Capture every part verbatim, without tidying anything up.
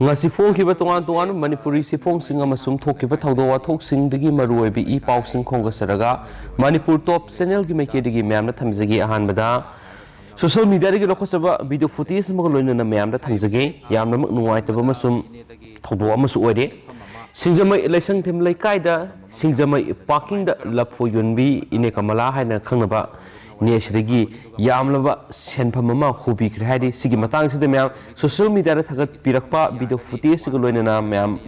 ꯉꯁꯤ ꯐꯣꯡꯈꯤꯕ ꯇꯣꯉꯥꯟ ꯇꯣꯉꯥꯟꯕ ꯃꯅꯤꯄꯨꯔꯤ ꯆꯦꯐꯣꯡꯁꯤꯡ ꯑꯃꯁꯨꯡ ꯊꯣꯛꯈꯤꯕ ꯊꯧꯗꯣꯛ ꯋꯥꯊꯣꯛꯁꯤꯡꯗꯒꯤ ꯃꯔꯨꯑꯣꯏꯕ ꯏ ꯄꯥꯎꯁꯤꯡ ꯈꯣꯝꯒꯠꯆꯔꯒ ꯃꯅꯤꯄꯨꯔ ꯇꯣꯞ ꯆꯦꯅꯦꯜꯒꯤ ꯃꯥꯏꯀꯩꯗꯒꯤ ꯃꯌꯥꯝꯅ ꯊꯝꯖꯒꯦ꯫ ꯑꯍꯥꯟꯕꯗ ꯁꯣꯁꯤꯌꯦꯜ ꯃꯤꯗꯤꯌꯥꯗꯒꯤ ꯂꯧꯈꯠꯆꯕ ꯚꯤꯗꯤꯑꯣ ꯐꯨꯇꯦꯖ ꯑꯃꯒ ꯂꯣꯏꯅꯅ ꯃꯌꯥꯝꯗ ꯊꯝꯖꯒꯦ꯫ ꯌꯥꯝꯅꯃꯛ ꯅꯨꯡꯉꯥꯏꯇꯕ ꯑꯃꯁꯨꯡ ꯊꯧꯗꯣꯛ ꯑꯃꯁꯨ ꯑꯣꯏꯔꯦ꯫ ꯁꯤꯡꯖꯃꯩ ꯂꯥꯏꯁꯪꯊꯦꯝ ꯂꯩꯀꯥꯏꯗ ꯁꯤꯡꯖꯃꯩ ꯄꯥꯔꯀꯤꯡꯗ ꯂꯐꯣꯏ ꯌꯣꯟꯕꯤ ꯏꯅꯦ ꯀꯃꯂꯥ ꯍꯥꯏꯅ ꯈꯪꯅꯕ ꯏꯅꯦ ꯑꯁꯤꯗꯒꯤ ꯌꯥꯝꯂꯕ ꯁꯦꯟꯐꯝ ꯑꯃ ꯍꯨꯕꯤꯈ꯭ꯔꯦ ꯍꯥꯏꯔꯤ꯫ ꯁꯤꯒꯤ ꯃꯇꯥꯡꯁꯤꯗ ꯃꯌꯥꯝ ꯁꯣꯁꯤꯌꯦꯜ ꯃꯤꯗꯤꯌꯥꯗ ꯊꯥꯒꯠꯄꯤꯔꯛꯄ ꯚꯤꯗꯤꯑꯣ ꯐꯨꯇꯦꯖꯁꯤꯒ ꯂꯣꯏꯅꯅ ꯃꯌꯥꯝ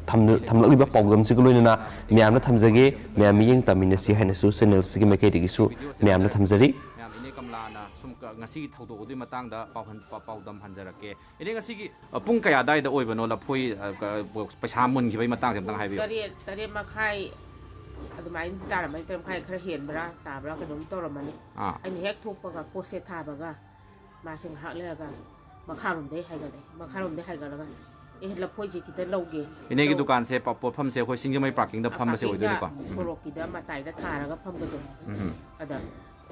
ꯊꯝ-, ꯊꯝꯂꯛꯂꯤꯕ ꯄꯥꯎꯗꯝꯁꯤꯒ ꯂꯣꯏꯅꯅ ꯃꯌꯥꯝꯅ ꯊꯝꯖꯒꯦ꯫ ꯃꯌꯥꯝ ꯃꯤꯠꯌꯦꯡ ꯇꯝꯃꯤꯟꯅꯁꯤ ꯍꯥꯏꯅꯁꯨ ꯆꯦꯅꯦꯜꯁꯤꯒꯤ ꯃꯥꯏꯀꯩꯗꯒꯤꯁꯨ ꯃꯌꯥꯝꯅ ꯊꯝꯖꯔꯤ꯫ ꯃꯌꯥꯝ ꯏꯅꯦ ꯀꯃꯂꯥꯅ ꯁꯨꯝ ꯀ-, ꯉꯁꯤꯒꯤ ꯊꯧꯗꯣꯛ ꯑꯗꯨꯒꯤ ꯃꯇꯥꯡꯗ ꯄꯥꯎꯍꯟ-, ꯄꯥ-, ꯄꯥꯎꯗꯝ ꯍꯟꯖꯔꯛꯀꯦ꯫ ꯏꯅꯦ, ꯉꯁꯤꯒꯤ, ꯑ, ꯄꯨꯡ ꯀꯌꯥ ꯑꯗꯥꯏꯗ ꯑꯣꯏꯕꯅꯣ ꯂꯐꯣꯏ, ꯑ, ꯀ-, ꯄꯩꯁꯥ ꯃꯨꯟꯈꯤꯕꯒꯤ ꯃꯇꯥꯡꯁꯦ ꯑꯝꯇꯪ ꯍꯥꯏꯕꯤꯌꯨ꯫ ꯇꯔꯦꯠ, ꯇꯔꯦꯠ ꯃꯈꯥꯏ ꯑꯗꯨꯃꯥꯏꯅꯗꯤ ꯇꯥꯔꯝꯃꯅꯤ, ꯇꯔꯦꯠ ꯃꯈꯥꯏ ꯈꯔ ꯍꯦꯟꯕ꯭ꯔꯥ ꯇꯥꯕ꯭ꯔꯥ ꯀꯩꯅꯣꯝ ꯇꯧꯔꯝꯃꯅꯤ꯫ ꯑꯥ꯫ ꯑꯩꯅ ꯍꯦꯛ ꯊꯣꯛꯄꯒ ꯄꯣꯠꯁꯦ ꯊꯥꯕꯒ ꯃꯥꯁꯦ ꯉꯥꯏꯍꯥꯛ ꯂꯩꯔꯒ ꯃꯈꯥꯔꯣꯝꯗꯩ ꯍꯥꯏꯒꯠꯂꯛꯑꯦ꯫ ꯃꯈꯥꯔꯣꯝꯗꯩ ꯍꯥꯏꯒꯠꯂꯒ, "ꯑꯦ, ꯂꯐꯣꯏꯁꯦ ꯈꯤꯇ ꯂꯧꯒꯦ"꯫ ꯏꯅꯦꯒꯤ ꯂꯧ-, ꯗꯨꯀꯥꯟꯁꯦ ꯄ-, ꯄꯣꯠꯐꯝꯁꯦ ꯑꯩꯈꯣꯏ ꯁꯤꯡꯖꯃꯩ ꯄꯥꯔꯀꯤꯡꯗ ꯑ, ꯐꯝꯕꯁꯦ ꯄꯥꯔꯀꯤꯡꯗ ꯑꯣꯏꯗꯣꯏꯅꯤꯀꯣ? ꯎꯝ꯫ ꯁꯣꯔꯣꯛꯀꯤꯗ ꯃꯇꯥꯏꯗ ꯊꯥꯔꯒ ꯐꯝꯕꯗꯣ꯫ ꯎꯝ꯫ ꯑꯗ,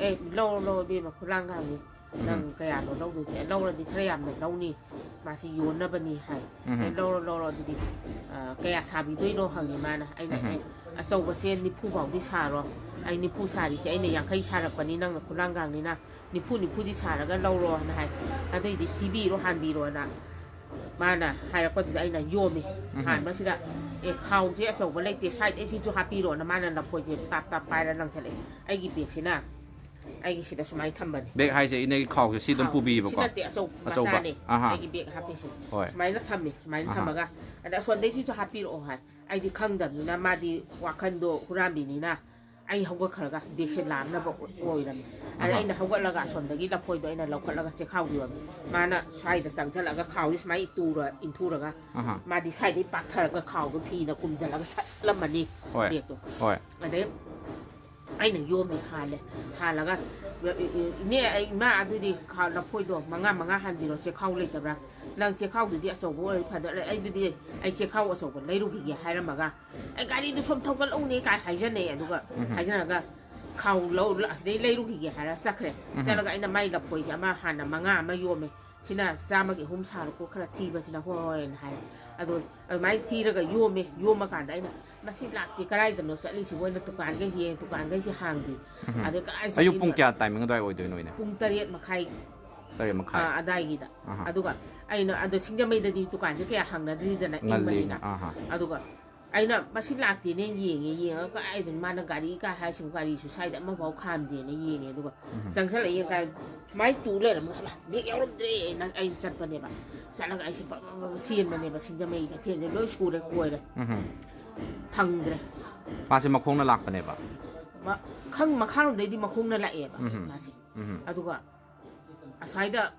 "ꯑꯦ, ꯂꯧꯔꯣ, ꯂꯧꯔꯣ, ꯏꯕꯦꯝꯃ, ꯈꯨꯂꯥꯡ ꯈꯥꯡꯉꯤ꯫ ꯅꯪ ꯎꯝ꯫ ꯀꯌꯥꯅꯣ ꯂꯧꯗꯣꯏꯁꯦ? ꯂꯧꯔꯗꯤ ꯈꯔ ꯌꯥꯝꯅ ꯂꯧꯅꯤ꯫ ꯃꯥꯁꯤ ꯌꯣꯟꯅꯕꯅꯤ" ꯍꯥꯏ꯫ ꯎꯝ꯫ "ꯑꯦ, ꯂꯧꯔꯣ, ꯂꯧꯔꯣ, ꯑꯗꯨꯗꯤ, ꯑ, ꯀꯌꯥ ꯁꯥꯕꯤꯗꯣꯏꯅꯣ?" ꯍꯪꯉꯤ ꯃꯥꯅ꯫ ꯑꯩꯅ, ꯎꯝ꯫ "ꯑꯦ, ꯑꯆꯧꯕꯁꯦ ꯅꯤꯐꯨ ꯐꯥꯎꯗꯤ ꯁꯥꯔꯣ꯫ ꯑꯩ ꯅꯤꯐꯨ ꯁꯥꯔꯤꯁꯦ ꯑꯩꯅ ꯌꯥꯡꯈꯩ ꯁꯥꯔꯛꯄꯅꯤ, ꯅꯪꯅ ꯈꯨꯂꯥꯡ ꯈꯥꯡꯅꯤꯅ ꯅꯤꯐꯨ, ꯅꯤꯐꯨꯗꯤ ꯁꯥꯔꯒ ꯂꯧꯔꯣꯅ" ꯍꯥꯏ꯫ "ꯑꯗꯨꯏꯗꯤ ꯊꯤꯕꯤꯔꯣ, ꯍꯥꯟꯕꯤꯔꯣꯅ" ꯃꯥꯅ ꯍꯥꯏꯔꯛꯄꯗꯨꯗ ꯑꯩꯅ ꯌꯣꯝꯃꯤ꯫ ꯎꯝ꯫ ꯍꯥꯟꯕꯁꯤꯗ, "ꯑꯦ, ꯈꯥꯎꯁꯦ ꯑꯆꯧꯕ ꯂꯩꯇꯦ, ꯁꯥꯏꯠ ꯑꯁꯤꯁꯨ ꯍꯥꯞꯄꯤꯔꯣꯅ" ꯃꯥꯅ ꯂꯐꯣꯏꯁꯦ ꯇꯥꯞ ꯇꯥꯞ ꯄꯥꯏꯔ ꯂꯪꯁꯜꯂꯛꯑꯦ꯫ ꯑꯩꯒꯤ ꯕꯦꯒꯁꯤꯅ ꯑꯩꯒꯤ ꯁꯤꯗ ꯁꯨꯃꯥꯏꯅ ꯊꯝꯕꯅꯤ꯫ ꯕꯦꯒ ꯍꯥꯏꯁꯦ ꯏꯅꯦꯒꯤ ꯈꯥꯎꯁꯦ ꯁꯤ ꯑꯗꯨꯝ ꯈꯥꯎ-, ꯄꯨꯕꯤꯌꯦꯕꯀꯣ? ꯁꯤ ꯅꯠꯇꯦ, ꯑꯆꯧ-, ꯑꯆꯧꯕ? ꯃꯆꯥꯅꯦ꯫ ꯑꯍꯥ꯫ ꯑꯩꯒꯤ ꯕꯦꯒ ꯍꯥꯞꯄꯤꯁꯦ꯫ ꯍꯣꯏ꯫ ꯁꯨꯃꯥꯏꯅ ꯊꯝꯃꯤ, ꯁꯨꯃꯥꯏꯅ ꯑꯍꯥ꯫ ꯊꯝꯃꯒ, ꯑꯗ ꯑꯁꯣꯝꯗꯩꯁꯤꯁꯨ ꯍꯥꯞꯄꯤꯔꯛꯑꯣ ꯍꯥꯏ꯫ ꯑꯩꯗꯤ ꯈꯪꯗꯕꯅꯤꯅ ꯃꯥꯗꯤ ꯋꯥꯈꯟꯗꯣ ꯍꯨꯔꯥꯟꯕꯤꯅꯤꯅ ꯑꯩ ꯍꯧꯒꯠꯈ꯭ꯔꯒ ꯕꯦꯒꯁꯦ ꯂꯥꯝꯅꯕ ꯑꯣꯏꯔꯝꯃꯦ꯫ ꯑꯗ ꯑꯍꯥ꯫ ꯑꯩꯅ ꯍꯧꯒꯠꯂꯒ ꯑꯁꯣꯝꯗꯒꯤ ꯂꯐꯣꯏꯗꯣ ꯑꯩꯅ ꯂꯧꯈꯠꯂꯒ ꯆꯦꯈꯥꯎꯗ ꯌꯣꯝꯃꯦ꯫ ꯃꯥꯅ ꯁ꯭ꯋꯥꯏꯗ ꯆꯪꯁꯜꯂꯒ ꯈꯥꯎꯁꯦ ꯁꯨꯃꯥꯏꯅ ꯏꯟꯊꯨꯔ-, ꯏꯟꯊꯨꯔꯒ ꯑꯍꯥ꯫ ꯃꯥꯗꯤ ꯁ꯭ꯋꯥꯏꯗꯩ ꯄꯥꯛꯊꯔꯒ ꯈꯥꯎꯗꯣ ꯐꯤꯅ ꯀꯨꯝꯖꯜꯂꯒ ꯁꯠꯂꯝꯃꯅꯤ ꯍꯣꯏ꯫ ꯕꯦꯒꯇꯣ꯫ ꯍꯣꯏ꯫ ꯑꯗꯩ ꯑꯩꯅ ꯌꯣꯝꯃꯦ, ꯍꯥꯜꯂꯦ꯫ ꯍꯥꯜꯂꯒ, "ꯏꯅꯦ, ꯏꯃꯥ, ꯑꯗꯨꯗꯤ ꯈꯥ-, ꯂꯐꯣꯏꯗꯣ ꯃꯉꯥ ꯃꯉꯥ ꯍꯥꯟꯕꯤꯔꯣ, ꯆꯦꯈꯥꯎ ꯂꯩꯇꯕ꯭ꯔꯥ? ꯅꯪ ꯆꯦꯈꯥꯎꯗꯨꯗꯤ ꯑꯆꯧꯕ ꯑꯣꯏꯔꯗꯤ ꯐꯗꯧꯅꯦ, ꯑꯩꯗꯨꯗꯤ ꯑꯩ ꯆꯦꯈꯥꯎ ꯑꯆꯧꯕ ꯂꯩꯔꯨꯈꯤꯒꯦ" ꯍꯥꯏꯔꯝꯃꯒ, "ꯑꯩ ꯒꯥꯔꯤꯗꯨ ꯁꯣꯝ ꯊꯧꯒꯠꯂꯛꯎꯅꯦ" ꯀꯥꯏ ꯍꯥꯏꯖꯟꯅꯩ꯫ ꯑꯗꯨꯒ ꯎꯝ꯫ ꯍꯥꯏꯖꯟꯅꯔꯒ, "ꯈꯥꯎ ꯂꯧ-, ꯑꯁꯤꯗꯩ ꯂꯩꯔꯨꯈꯤꯒꯦ" ꯍꯥꯏꯔ ꯆꯠꯈ꯭ꯔꯦ꯫ ꯎꯝ꯫ ꯆꯠꯂꯒ ꯑꯩꯅ ꯃꯥꯏ ꯂꯐꯣꯏꯁꯦ ꯑꯃ ꯍꯥꯟꯅ ꯃꯉꯥ ꯑꯃ ꯌꯣꯝꯃꯦ꯫ ꯁꯤꯅ ꯆꯥꯝꯃꯒꯤ ꯑꯍꯨꯝ ꯁꯥꯔꯣꯀꯣ, ꯈꯔ ꯊꯤꯕꯁꯤꯅ꯫ "ꯍꯣꯏ, ꯍꯣꯏ" ꯍꯥꯏꯅ ꯍꯥꯏꯔꯦ꯫ ꯑꯗꯣ ꯑꯗꯨꯃꯥꯏꯅ ꯊꯤꯔꯒ ꯌꯣꯝꯃꯦ꯫ ꯌꯣꯝꯃꯀꯥꯟꯗ ꯑꯩꯅ, "ꯃꯁꯤ ꯂꯥꯛꯇꯦ, ꯀꯗꯥꯏꯗꯅꯣ ꯆꯠꯂꯤꯁꯤꯕꯣ?" ꯑꯩꯅ ꯗꯨꯀꯥꯟꯈꯩꯁꯦ ꯌꯦꯡꯉꯦ, ꯗꯨꯀꯥꯟꯈꯩꯁꯦ ꯍꯥꯡꯗꯦ꯫ ꯑꯗꯩ ꯀꯗꯥꯏ ꯑꯌꯨꯛ ꯄꯨꯡ ꯆꯠꯂꯤꯅꯣ? ꯀꯌꯥ ꯇꯥꯏꯃꯤꯡ ꯑꯗꯨꯋꯥꯏ ꯑꯣꯏꯗꯣꯏꯅꯣ ꯏꯅꯦ? ꯄꯨꯡ ꯇꯔꯦꯠ ꯃꯈꯥꯏ, ꯇꯔꯦꯠ ꯃꯈꯥꯏ꯫ ꯑꯥ, ꯑꯗꯥꯏꯒꯤꯗ꯫ ꯑꯍꯥ꯫ ꯑꯗꯨꯒ ꯑꯩꯅ, ꯑꯗꯣ ꯁꯤꯡꯖꯃꯩꯗꯗꯤ ꯗꯨꯀꯥꯟꯁꯦ ꯀꯌꯥ ꯍꯥꯡꯅꯗ꯭ꯔꯤꯗꯅ, ꯉꯜꯂꯤꯅ꯫ ꯏꯪꯕꯅꯤꯅ꯫ ꯑꯍꯥ꯫ ꯑꯗꯨꯒ ꯑꯩꯅ, "ꯃꯁꯤ ꯂꯥꯛꯇꯦꯅꯦ", ꯌꯦꯡꯉꯦ, ꯌꯦꯡꯉꯒ ꯀꯗꯥꯏꯗꯅꯣ ꯃꯥꯅ ꯒꯥꯔꯤ ꯀꯥ ꯍꯥꯏꯁꯤꯕꯨ, ꯒꯥꯔꯤꯁꯨ ꯁ꯭ꯋꯥꯏꯗ ꯑꯃꯐꯥꯎ ꯈꯥꯝꯗꯦꯅ ꯌꯦꯡꯉꯦ꯫ ꯑꯗꯨꯒ ꯆꯪꯁꯜꯂꯛꯑꯦ, ꯌꯦꯡꯀꯥꯟꯗ ꯁꯨꯃꯥꯏꯅ ꯇꯨ ꯂꯩꯔꯝꯃꯒ, "ꯍꯩꯃꯥ, ꯕꯦꯒ ꯌꯥꯎꯔꯝꯗ꯭ꯔꯦꯅ" ꯑꯩꯅ ꯆꯠꯄꯅꯦꯕ꯫ ꯆꯠꯂꯒ ꯑꯩꯁꯦ ꯕ-, ꯕ-, ꯕ-, ꯆꯦꯟꯕꯅꯦꯕ, ꯁꯤꯡꯖꯃꯩ ꯀꯩꯊꯦꯜꯁꯦ ꯂꯣꯏ ꯁꯨꯔꯦ, ꯀꯣꯏꯔꯦ꯫ ꯎꯝ꯫ ꯐꯪꯗ꯭ꯔꯦ꯫ ꯃꯥꯁꯦ ꯃꯈꯣꯡꯅ ꯂꯥꯛꯄꯅꯦꯕ? ꯃ-, ꯈꯪ-, ꯃꯈꯥꯔꯣꯝꯗꯩꯗꯤ ꯃꯈꯣꯡꯅ ꯂꯥꯛꯑꯦꯕ ꯎꯝ꯫ ꯃꯥꯁꯦ꯫ ꯎꯝ꯫ ꯑꯗꯨꯒ ꯑꯁ꯭ꯋꯥꯏꯗ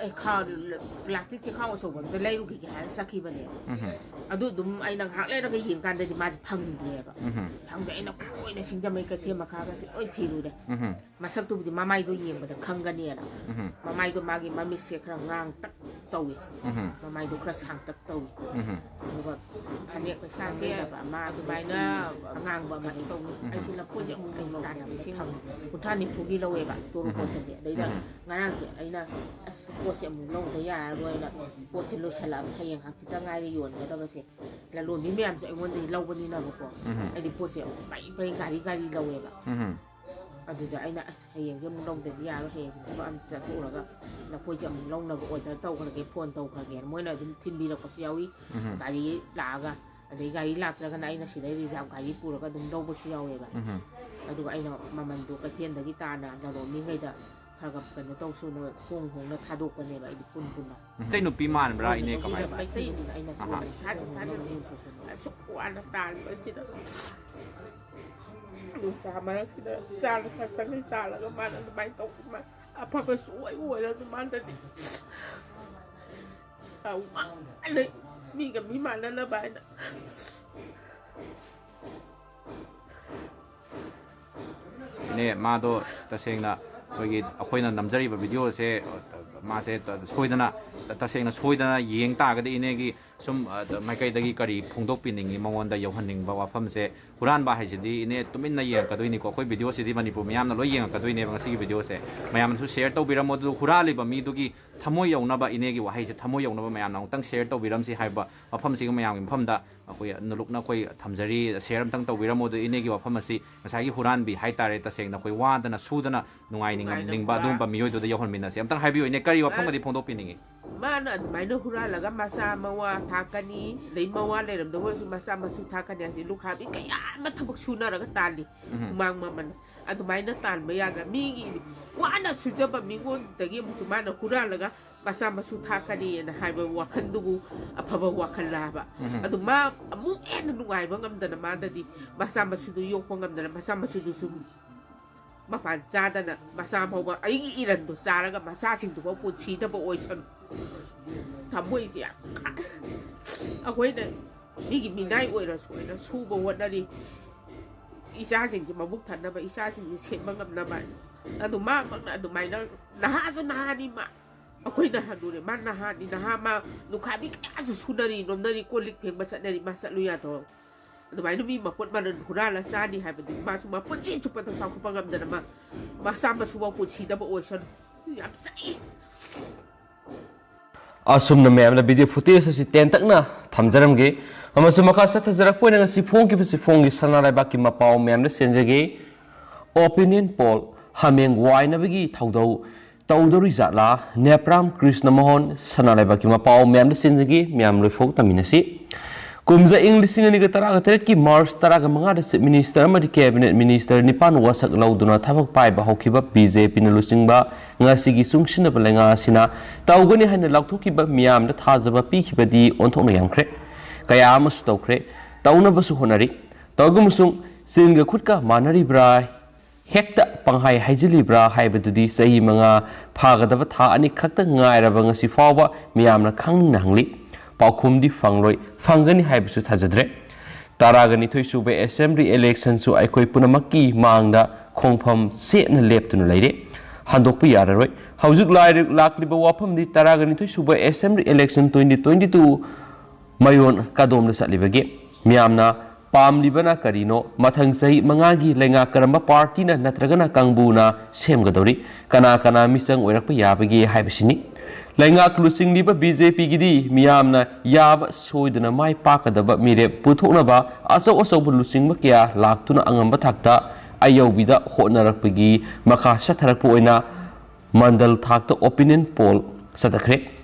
ꯑꯩ ꯈꯥ-, ꯄ꯭ꯂꯥꯁꯇꯤꯛ ꯆꯦꯈꯥꯎ ꯑꯆꯧꯕ ꯑꯝꯇ ꯂꯩꯔꯨꯈꯤꯒꯦ ꯍꯥꯏꯔ ꯆꯠꯈꯤꯕꯅꯦꯕ꯫ ꯎꯝ꯫ ꯑꯗꯨ ꯑꯗꯨꯝ ꯑꯩꯅ ꯉꯥꯏꯍꯥꯛ ꯂꯩꯔꯒ ꯌꯦꯡꯀꯥꯟꯗꯗꯤ ꯃꯥꯁꯦ ꯐꯪꯗ꯭ꯔꯦꯕ꯫ ꯎꯝ꯫ ꯐꯪꯗ꯭ꯔꯦ꯫ ꯑꯩꯅ ꯀꯣꯏꯅ ꯁꯤꯡꯖꯃꯩ ꯀꯩꯊꯦꯜ ꯃꯈꯥꯒꯁꯦ ꯂꯣꯏ ꯊꯤꯔꯨꯔꯦ꯫ ꯎꯝ꯫ ꯃꯁꯛꯇꯨꯕꯨꯗꯤ ꯃꯃꯥꯏꯗꯣ ꯌꯦꯡꯕꯗ ꯈꯪꯒꯅꯤꯅ꯫ ꯎꯝ꯫ ꯃꯃꯥꯏꯗꯣ ꯃꯥꯒꯤ ꯃꯃꯤꯠꯁꯦ ꯈꯔ ꯉꯥꯡꯇꯛ ꯇꯧꯏ꯫ ꯎꯝ꯫ ꯃꯃꯥꯏꯗꯣ ꯈꯔ ꯁꯥꯡꯇꯛ ꯇꯧꯏ꯫ ꯎꯝ꯫ ꯑꯗꯨꯒ ꯐꯅꯦꯛ ꯄꯩꯁꯥ ꯁꯦꯠꯇꯕ ꯑꯃ ꯑꯗꯨꯃꯥꯏꯅ ꯑꯉꯥꯡꯕ ꯑꯃ ꯇꯧꯏ꯫ ꯎꯝ꯫ ꯑꯩꯁꯦ ꯂꯐꯣꯏꯁꯦ ꯑꯃꯨꯛ ꯂꯧ ꯇꯥꯟꯅꯕꯁꯦ ꯀꯨꯟꯊ꯭ꯔꯥ ꯅꯤꯐꯨꯒꯤ ꯂꯧꯋꯦꯕ ꯇꯣꯔꯣꯕꯣꯠꯀꯁꯦ꯫ ꯑꯗꯩꯗ ꯎꯝ꯫ ꯉꯔꯥꯡꯁꯦ ꯑꯩꯅ, "ꯑꯁ, ꯄꯣꯠꯁꯦ ꯑꯃꯨꯛ ꯂꯧꯗ ꯌꯥꯔꯔꯣꯏꯅ ꯄꯣꯠꯁꯦ ꯂꯣꯏꯁꯜꯂꯛꯑꯕ, ꯍꯌꯦꯡ ꯍꯪꯆꯤꯠꯇ ꯉꯥꯏꯔꯦ ꯌꯣꯟꯒꯗꯕꯁꯦ, ꯂꯂꯣꯟꯕꯤ ꯃꯌꯥꯝꯁꯦ ꯑꯩꯉꯣꯟꯗꯒꯤ ꯂꯧꯕꯅꯤꯅꯕꯀꯣ", ꯎꯝ꯫ ꯑꯩꯗꯤ ꯄꯣꯠꯁꯦ ꯄꯩ ꯄꯩ ꯒꯥꯔꯤ ꯒꯥꯔꯤ ꯂꯧꯋꯦꯕ꯫ ꯎꯝ꯫ ꯑꯗꯨꯗ ꯑꯩꯅ, "ꯑꯁ, ꯍꯌꯦꯡꯁꯦ ꯑꯃꯨꯛ ꯂꯧꯗꯗꯤ ꯌꯥꯔꯣꯏ, ꯍꯌꯦꯡꯁꯦ ꯊꯕꯛ ꯑꯃ ꯆꯠꯊꯣꯛꯎꯔꯒ ꯂꯐꯣꯏꯁꯦ ꯑꯃꯨꯛ ꯂꯧꯅꯕ ꯑꯣꯔꯗꯔ ꯇꯧꯈ꯭ꯔꯒꯦ, ꯐꯣꯟ ꯇꯧꯈ꯭ꯔꯒꯦꯅ" ꯃꯣꯏꯅ ꯑꯗꯨꯝ ꯊꯤꯟꯕꯤꯔꯛꯄꯁꯨ ꯌꯥꯎꯏ꯫ ꯎꯝ꯫ ꯒꯥꯔꯤ ꯂꯥꯛꯑꯒ, ꯑꯗꯩ ꯒꯥꯔꯤ ꯂꯥꯛꯇ꯭ꯔꯒꯅ ꯑꯩꯅ ꯁꯤꯗꯩ ꯔꯤꯖꯥꯕ ꯒꯥꯔꯤ ꯄꯨꯔꯒ ꯑꯗꯨꯝ ꯂꯧꯕꯁꯨ ꯌꯥꯎꯋꯦꯕ꯫ ꯎꯝ꯫ ꯑꯗꯨꯒ ꯑꯩꯅ ꯃꯃꯟꯗꯣ ꯀꯩꯊꯦꯜꯗꯒꯤ ꯇꯥꯅ ꯂꯂꯣꯟꯕꯤꯉꯩꯗ ꯈꯔ ꯈꯔ ꯀꯩꯅꯣ ꯇꯧꯁꯨꯅ ꯍꯣꯡ ꯍꯣꯡꯅ ꯊꯥꯗꯣꯛꯄꯅꯦꯕ ꯑꯩꯗꯤ ꯄꯨꯟ ꯄꯨꯟꯅ꯫ ꯎꯝ꯫ ꯃꯩꯇꯩ ꯅꯨꯄꯤ ꯃꯥꯟꯕ꯭ꯔꯥ, ꯏꯅꯦ, ꯀꯃꯥꯏꯅ? ꯃꯩꯇꯩꯅꯤꯅ ꯑꯩꯅ ꯑꯍꯥ꯫ ꯆꯨꯝꯅ ꯊꯥꯗꯣꯛ ꯊꯥꯗꯣꯛ ꯌꯣꯟꯊꯣꯛꯄꯅꯦ꯫ ꯑꯁꯨꯛ ꯋꯥꯅ ꯇꯥꯜꯂꯤꯕꯁꯤꯗ, ꯅꯨꯡꯁꯥ ꯃꯔꯛꯁꯤꯗ ꯆꯥꯅ ꯊꯛꯇꯉꯩ ꯇꯥꯜꯂꯒ ꯃꯥꯅ ꯑꯗꯨꯃꯥꯏꯅ ꯇꯧꯕ, ꯃꯥ ꯑꯐꯕ ꯁꯨꯡꯑꯣꯏ ꯑꯣꯏꯔꯣꯏ ꯃꯥꯟꯗꯗꯤ꯫ ꯌꯥꯝ ꯋꯥꯅ ꯃꯤꯒ ꯃꯤ ꯃꯥꯟꯅꯅꯕ ꯍꯥꯏꯅ꯫ ꯏꯅꯦ, ꯃꯥꯗꯣ ꯇꯁꯦꯡꯅ ꯑꯩꯈꯣꯏꯒꯤ, ꯑꯩꯈꯣꯏꯅ ꯅꯝꯖꯔꯤꯕ ꯚꯤꯗꯤꯑꯣꯁꯦ ꯃꯥꯁꯦ ꯁꯣꯏꯗꯅ ꯇꯁꯦꯡꯅ ꯁꯣꯏꯗꯅ ꯌꯦꯡ ꯇꯥꯔꯒꯗꯤ ꯏꯅꯦꯒꯤ ꯁꯨꯝ, ꯑ, ꯃꯥꯏꯀꯩꯗꯒꯤ ꯀꯔꯤ ꯐꯣꯡꯗꯣꯛꯄꯤꯅꯤꯡꯉꯤ ꯃꯉꯣꯟꯗ ꯌꯧꯍꯟꯅꯤꯡꯕ ꯋꯥꯐꯝꯁꯦ? ꯍꯨꯔꯥꯟꯕ ꯍꯥꯏꯁꯤꯗꯤ ꯏꯅꯦ ꯇꯨꯃꯤꯟꯅ ꯌꯦꯡꯉꯛꯀꯗꯣꯏꯅꯤꯀꯣ꯫ ꯑꯩꯈꯣꯏ ꯚꯤꯗꯤꯑꯣꯁꯤꯗꯤ ꯃꯅꯤꯄꯨꯔ ꯃꯤꯌꯥꯝꯅ ꯂꯣꯏ ꯌꯦꯡꯉꯛꯀꯗꯣꯏꯅꯦꯕ ꯉꯁꯤꯒꯤ ꯚꯤꯗꯤꯑꯣꯁꯦ꯫ ꯃꯌꯥꯝꯅꯁꯨ ꯁꯦꯌꯔ ꯇꯧꯕꯤꯔꯝꯃꯣ, ꯑꯗꯨ ꯍꯨꯔꯥꯜꯂꯤꯕ ꯃꯤꯗꯨꯒꯤ ꯊꯃꯣꯏ ꯌꯧꯅꯕ, ꯏꯅꯦꯒꯤ ꯋꯥꯍꯩꯁꯦ ꯊꯃꯣꯏ ꯌꯧꯅꯕ ꯃꯌꯥꯝꯅ ꯑꯃꯨꯛꯇꯪ ꯁꯦꯌꯔ ꯇꯧꯕꯤꯔꯝꯁꯤ ꯍꯥꯏꯕ ꯋꯥꯐꯝꯁꯤꯒ ꯃꯌꯥꯝꯒꯤ ꯃꯐꯝꯗ ꯑꯩꯈꯣꯏ ꯅꯨꯂꯨꯛꯅ ꯑꯩꯈꯣꯏ ꯊꯝꯖꯔꯤ꯫ ꯁꯦꯌꯔ ꯑꯝꯇꯪ ꯇꯧꯕꯤꯔꯝꯃꯣ꯫ ꯑꯗꯨ ꯏꯅꯦꯒꯤ ꯋꯥꯐꯝ ꯑꯁꯤ ꯉꯁꯥꯏꯒꯤ ꯍꯨꯔꯥꯟꯕꯤ ꯍꯥꯏꯇꯥꯔꯦ, ꯇꯁꯦꯡꯅ ꯑꯩꯈꯣꯏ ꯋꯥꯗꯅ ꯁꯨꯗꯅ ꯅꯨꯡꯉꯥꯏꯅꯤꯡꯕ ꯅꯨꯡꯉꯥꯏꯅꯤꯡꯕ ꯑꯗꯨꯒꯨꯝꯕ ꯃꯤꯑꯣꯏꯗꯨꯗ ꯌꯧꯍꯟꯃꯤꯟꯅꯁꯤ꯫ ꯑꯝꯇꯪ ꯍꯥꯏꯕꯤꯌꯨ ꯏꯅꯦ, ꯀꯔꯤ ꯋꯥꯐꯝꯒꯗꯤ ꯐꯣꯡꯗꯣꯛꯄꯤꯅꯤꯡꯉꯤ? ꯃꯥꯅ ꯑꯗꯨꯃꯥꯏꯅ ꯍꯨꯔꯥꯜꯂꯒ ꯃꯆꯥ ꯃꯋꯥ ꯊꯥꯛꯀꯅꯤ, ꯑꯗꯩ ꯃꯋꯥ ꯂꯩꯔꯝꯗꯕ ꯑꯣꯏꯔꯁꯨ ꯃꯆꯥ ꯃꯁꯨ ꯊꯥꯛꯀꯅꯤ ꯍꯥꯏꯁꯦ꯫ ꯂꯨꯈꯥꯕꯤ ꯀꯌꯥ ꯑꯃ ꯊꯕꯛ ꯁꯨꯅꯔꯒ ꯇꯥꯜꯂꯤ꯫ ꯎꯝ꯫ ꯍꯨꯃꯥꯡ ꯃꯃꯜ ꯑꯗꯨꯃꯥꯏꯅ ꯇꯥꯟꯕ ꯌꯥꯗ꯭ꯔꯥ? ꯃꯤꯒꯤ ꯋꯥꯅ ꯁꯨꯖꯕ ꯃꯤꯉꯣꯟꯗꯒꯤ ꯑꯃꯨꯛꯁꯨ ꯃꯥꯅ ꯍꯨꯔꯥꯜꯂꯒ ꯃꯆꯥ ꯃꯁꯨ ꯊꯥꯛꯀꯅꯤꯅ ꯍꯥꯏꯕ ꯋꯥꯈꯜꯗꯨꯕꯨ ꯑꯐꯕ ꯋꯥꯈꯜꯂ ꯍꯥꯏꯕ? ꯎꯝ꯫ ꯑꯗꯨ ꯃꯥ ꯑꯃꯨꯛ ꯍꯦꯟꯅ ꯅꯨꯡꯉꯥꯏꯕ ꯉꯝꯗꯅ ꯃꯥꯗꯗꯤ ꯃꯆꯥ ꯃꯁꯨꯗꯨ ꯌꯣꯛꯄ ꯉꯝꯗꯅ ꯃꯆꯥ ꯃꯁꯨꯗꯨꯁꯨ ꯃꯄꯥꯟ ꯆꯥꯗꯅ ꯃꯆꯥ ꯐꯥꯎꯕ ꯑꯩꯒꯤ ꯏꯔꯟꯗꯣ ꯆꯥꯔꯒ ꯃꯆꯥꯁꯤꯡꯗꯨꯐꯥꯎ ꯄꯨꯟꯁꯤꯗꯕ ꯑꯣꯏꯁꯅꯨ꯫ ꯊꯃꯣꯏꯁꯦ ꯌꯥꯝ ꯀꯥꯏ꯫ ꯑꯩꯈꯣꯏꯅ ꯃꯤꯒꯤ ꯃꯤꯅꯥꯏ ꯑꯣꯏꯔꯁꯨ ꯑꯣꯏꯅ ꯁꯨꯕ ꯍꯣꯠꯅꯔꯤ, ꯏꯆꯥꯁꯤꯡꯁꯦ ꯃꯕꯨꯛ ꯊꯟꯅꯕ, ꯏꯆꯥꯁꯤꯡꯁꯦ ꯁꯦꯝꯕ ꯉꯝꯅꯕ꯫ ꯑꯗꯨ ꯃꯥꯃꯛꯅ ꯑꯗꯨꯃꯥꯏꯅ, ꯅꯍꯥꯁꯨ ꯅꯍꯥꯅꯤ ꯃꯥ, ꯑꯩꯈꯣꯏꯅ ꯍꯟꯅꯨꯔꯦ, ꯃꯥ ꯅꯍꯥꯅꯤ, ꯅꯍꯥ ꯃꯥ ꯂꯨꯈꯥꯕꯤ ꯀꯌꯥꯁꯨ ꯁꯨꯅꯔꯤ, ꯅꯣꯝꯅꯔꯤ, ꯀꯣꯜ ꯂꯤꯛ ꯐꯦꯡꯕ ꯆꯠꯅꯔꯤ, ꯃꯥ ꯆꯠꯂꯨ ꯌꯥꯗ꯭ꯔꯣ? ꯑꯗꯨꯃꯥꯏꯅ ꯃꯤ ꯃꯄꯣꯠ ꯃꯔꯜ ꯍꯨꯔꯥꯜꯂ ꯆꯥꯅꯤ ꯍꯥꯏꯕꯗꯨꯗꯤ ꯃꯥꯁꯨ ꯃꯄꯨꯟꯁꯤ ꯆꯨꯞꯄꯗ ꯆꯥꯎꯈꯠꯄ ꯉꯝꯗꯅ ꯃꯥ ꯃꯆꯥ ꯃꯁꯨꯐꯥꯎ ꯄꯨꯟꯁꯤꯗꯕ ꯑꯣꯏꯁꯅꯨ꯫ ꯌꯥꯝ ꯆꯩ꯫ ꯑꯁꯨꯝꯅ ꯃꯌꯥꯝꯅ ꯚꯤꯗꯤꯑꯣ ꯐꯨꯇꯦꯖ ꯑꯁꯤ ꯇꯦꯟꯇꯛꯅ ꯊꯝꯖꯔꯝꯒꯦ꯫ ꯑꯃꯁꯨꯡ ꯃꯈꯥ ꯆꯠꯊꯖꯔꯛꯄ ꯑꯣꯏꯅ ꯉꯁꯤ ꯐꯣꯡꯈꯤꯕꯁꯤ ꯐꯣꯡꯒꯤ ꯁꯅꯥ ꯂꯩꯕꯥꯛꯀꯤ ꯃꯄꯥꯎ ꯃꯌꯥꯝꯗ ꯆꯦꯟꯖꯒꯦ꯫ ꯑꯣꯄꯤꯅꯤꯌꯟ ꯄꯣꯜ, ꯍꯥꯃꯦꯡ ꯋꯥꯏꯅꯕꯒꯤ ꯊꯧꯗꯧ ꯇꯧꯗꯧꯔꯤꯖꯥꯠꯂꯥ? ꯅꯦꯄ꯭ꯔꯥꯝ ꯀ꯭ꯔꯤꯁꯅ ꯃꯣꯍꯟ, ꯁꯅꯥ ꯂꯩꯕꯥꯛꯀꯤ ꯃꯄꯥꯎ ꯃꯌꯥꯝꯗ ꯆꯦꯟꯖꯒꯦ꯫ ꯃꯌꯥꯝ ꯂꯣꯏꯐꯥꯎ ꯇꯝꯃꯤꯟꯅꯁꯤ꯫ ꯀꯨꯝꯖꯥ ꯏꯪ ꯂꯤꯁꯤꯡ ꯑꯅꯤꯒ ꯇꯔꯥꯒ ꯇꯔꯦꯠꯀꯤ ꯃꯥꯔꯆ ꯇꯔꯥꯒ ꯃꯉꯥꯗ ꯆꯤꯐ ꯃꯤꯅꯤꯁꯇꯔ ꯑꯃꯗꯤ ꯀꯦꯕꯤꯅꯦꯠ ꯃꯤꯅꯤꯁꯇꯔ ꯅꯤꯄꯥꯟ ꯋꯥꯁꯛ ꯂꯧꯗꯨꯅ ꯊꯕꯛ ꯄꯥꯏꯕ ꯍꯧꯈꯤꯕ ꯕꯤ ꯖꯦ ꯄꯤꯅ ꯂꯨꯆꯤꯡꯕ ꯉꯁꯤꯒꯤ ꯆꯨꯡꯁꯤꯟꯅꯕ ꯂꯩꯉꯥꯛ ꯑꯁꯤꯅ ꯇꯧꯒꯅꯤ ꯍꯥꯏꯅ ꯂꯥꯎꯊꯣꯛꯈꯤꯕ ꯃꯤꯌꯥꯝꯗ ꯊꯥꯖꯕ ꯄꯤꯈꯤꯕꯗꯤ ꯑꯣꯟꯊꯣꯛꯅ ꯌꯥꯝꯈ꯭ꯔꯦ꯫ ꯀꯌꯥ ꯑꯃꯁꯨ ꯇꯧꯈ꯭ꯔꯦ, ꯇꯧꯅꯕꯁꯨ ꯍꯣꯠꯅꯔꯤ꯫ ꯇꯧꯔꯒ ꯑꯃꯁꯨꯡ ꯆꯤꯟꯒ ꯈꯨꯠꯀ ꯃꯥꯟꯅꯔꯤꯕ꯭ꯔꯥ? ꯍꯦꯛꯇ ꯄꯪꯍꯥꯏ ꯍꯥꯏꯖꯤꯜꯂꯤꯕ꯭ꯔꯥ ꯍꯥꯏꯕꯗꯨꯗꯤ ꯆꯍꯤ ꯃꯉꯥ ꯐꯥꯒꯗꯕ ꯊꯥ ꯑꯅꯤ ꯈꯛꯇ ꯉꯥꯏꯔꯕ ꯉꯁꯤ ꯐꯥꯎꯕ ꯃꯤꯌꯥꯝꯅ ꯈꯪꯅꯤꯡꯅ ꯍꯪꯂꯤ꯫ ꯄꯥꯎꯈꯨꯝꯗꯤ ꯐꯪꯂꯣꯏ, ꯐꯪꯒꯅꯤ ꯍꯥꯏꯕꯁꯨ ꯊꯥꯖꯗ꯭ꯔꯦ꯫ ꯇꯔꯥꯒ ꯅꯤꯊꯣꯏ ꯁꯨꯕ ꯑꯦꯁꯦꯝꯕ꯭ꯂꯤ ꯏꯂꯦꯛꯁꯟꯁꯨ ꯑꯩꯈꯣꯏ ꯄꯨꯝꯅꯃꯛꯀꯤ ꯃꯥꯡꯗ ꯈꯣꯡꯐꯝ ꯆꯦꯠꯅ ꯂꯦꯞꯇꯨꯅ ꯂꯩꯔꯦ꯫ ꯍꯟꯗꯣꯛꯄ ꯌꯥꯔꯔꯣꯏ꯫ ꯍꯧꯖꯤꯛ ꯂꯥꯏꯔꯤꯛ ꯂꯥꯛꯂꯤꯕ ꯋꯥꯐꯝꯗꯤ ꯇꯔꯥꯒ ꯅꯤꯊꯣꯏ ꯁꯨꯕ Assembly Election twenty twenty two ꯃꯌꯣꯟ ꯀꯗꯣꯝꯗ ꯆꯠꯂꯤꯕꯒꯦ? ꯃꯤꯌꯥꯝꯅ ꯄꯥꯝꯂꯤꯕꯅ ꯀꯔꯤꯅꯣ? ꯃꯊꯪ ꯆꯍꯤ ꯃꯉꯥꯒꯤ ꯂꯩꯉꯥꯛ ꯀꯔꯝꯕ ꯄꯥꯔꯇꯤꯅ ꯅꯠꯇ꯭ꯔꯒꯅ ꯀꯥꯡꯕꯨꯅ ꯁꯦꯝꯒꯗꯧꯔꯤ? ꯀꯅꯥ ꯀꯅꯥ ꯃꯤꯆꯪ ꯑꯣꯏꯔꯛꯄ ꯌꯥꯕꯒꯦ ꯍꯥꯏꯕꯁꯤꯅꯤ꯫ ꯂꯩꯉꯥꯛ ꯂꯨꯆꯤꯡꯂꯤꯕ BJPꯒꯤꯗꯤ ꯃꯤꯌꯥꯝꯅ ꯌꯥꯕ ꯁꯣꯏꯗꯅ ꯃꯥꯏ ꯄꯥꯛꯀꯗꯕ ꯃꯤꯔꯦꯞ ꯄꯨꯊꯣꯛꯅꯕ ꯑꯆꯧ ꯑꯆꯧꯕ ꯂꯨꯆꯤꯡꯕ ꯀꯌꯥ ꯂꯥꯛꯇꯨꯅ ꯑꯉꯝꯕ ꯊꯥꯛꯇ ꯑꯌꯧꯕꯤꯗ ꯍꯣꯠꯅꯔꯛꯄꯒꯤ ꯃꯈꯥ ꯆꯠꯊꯔꯛꯄ ꯑꯣꯏꯅ ꯃꯟꯗꯜ ꯊꯥꯛꯇ opinion poll ꯆꯠꯊꯈ꯭ꯔꯦ꯫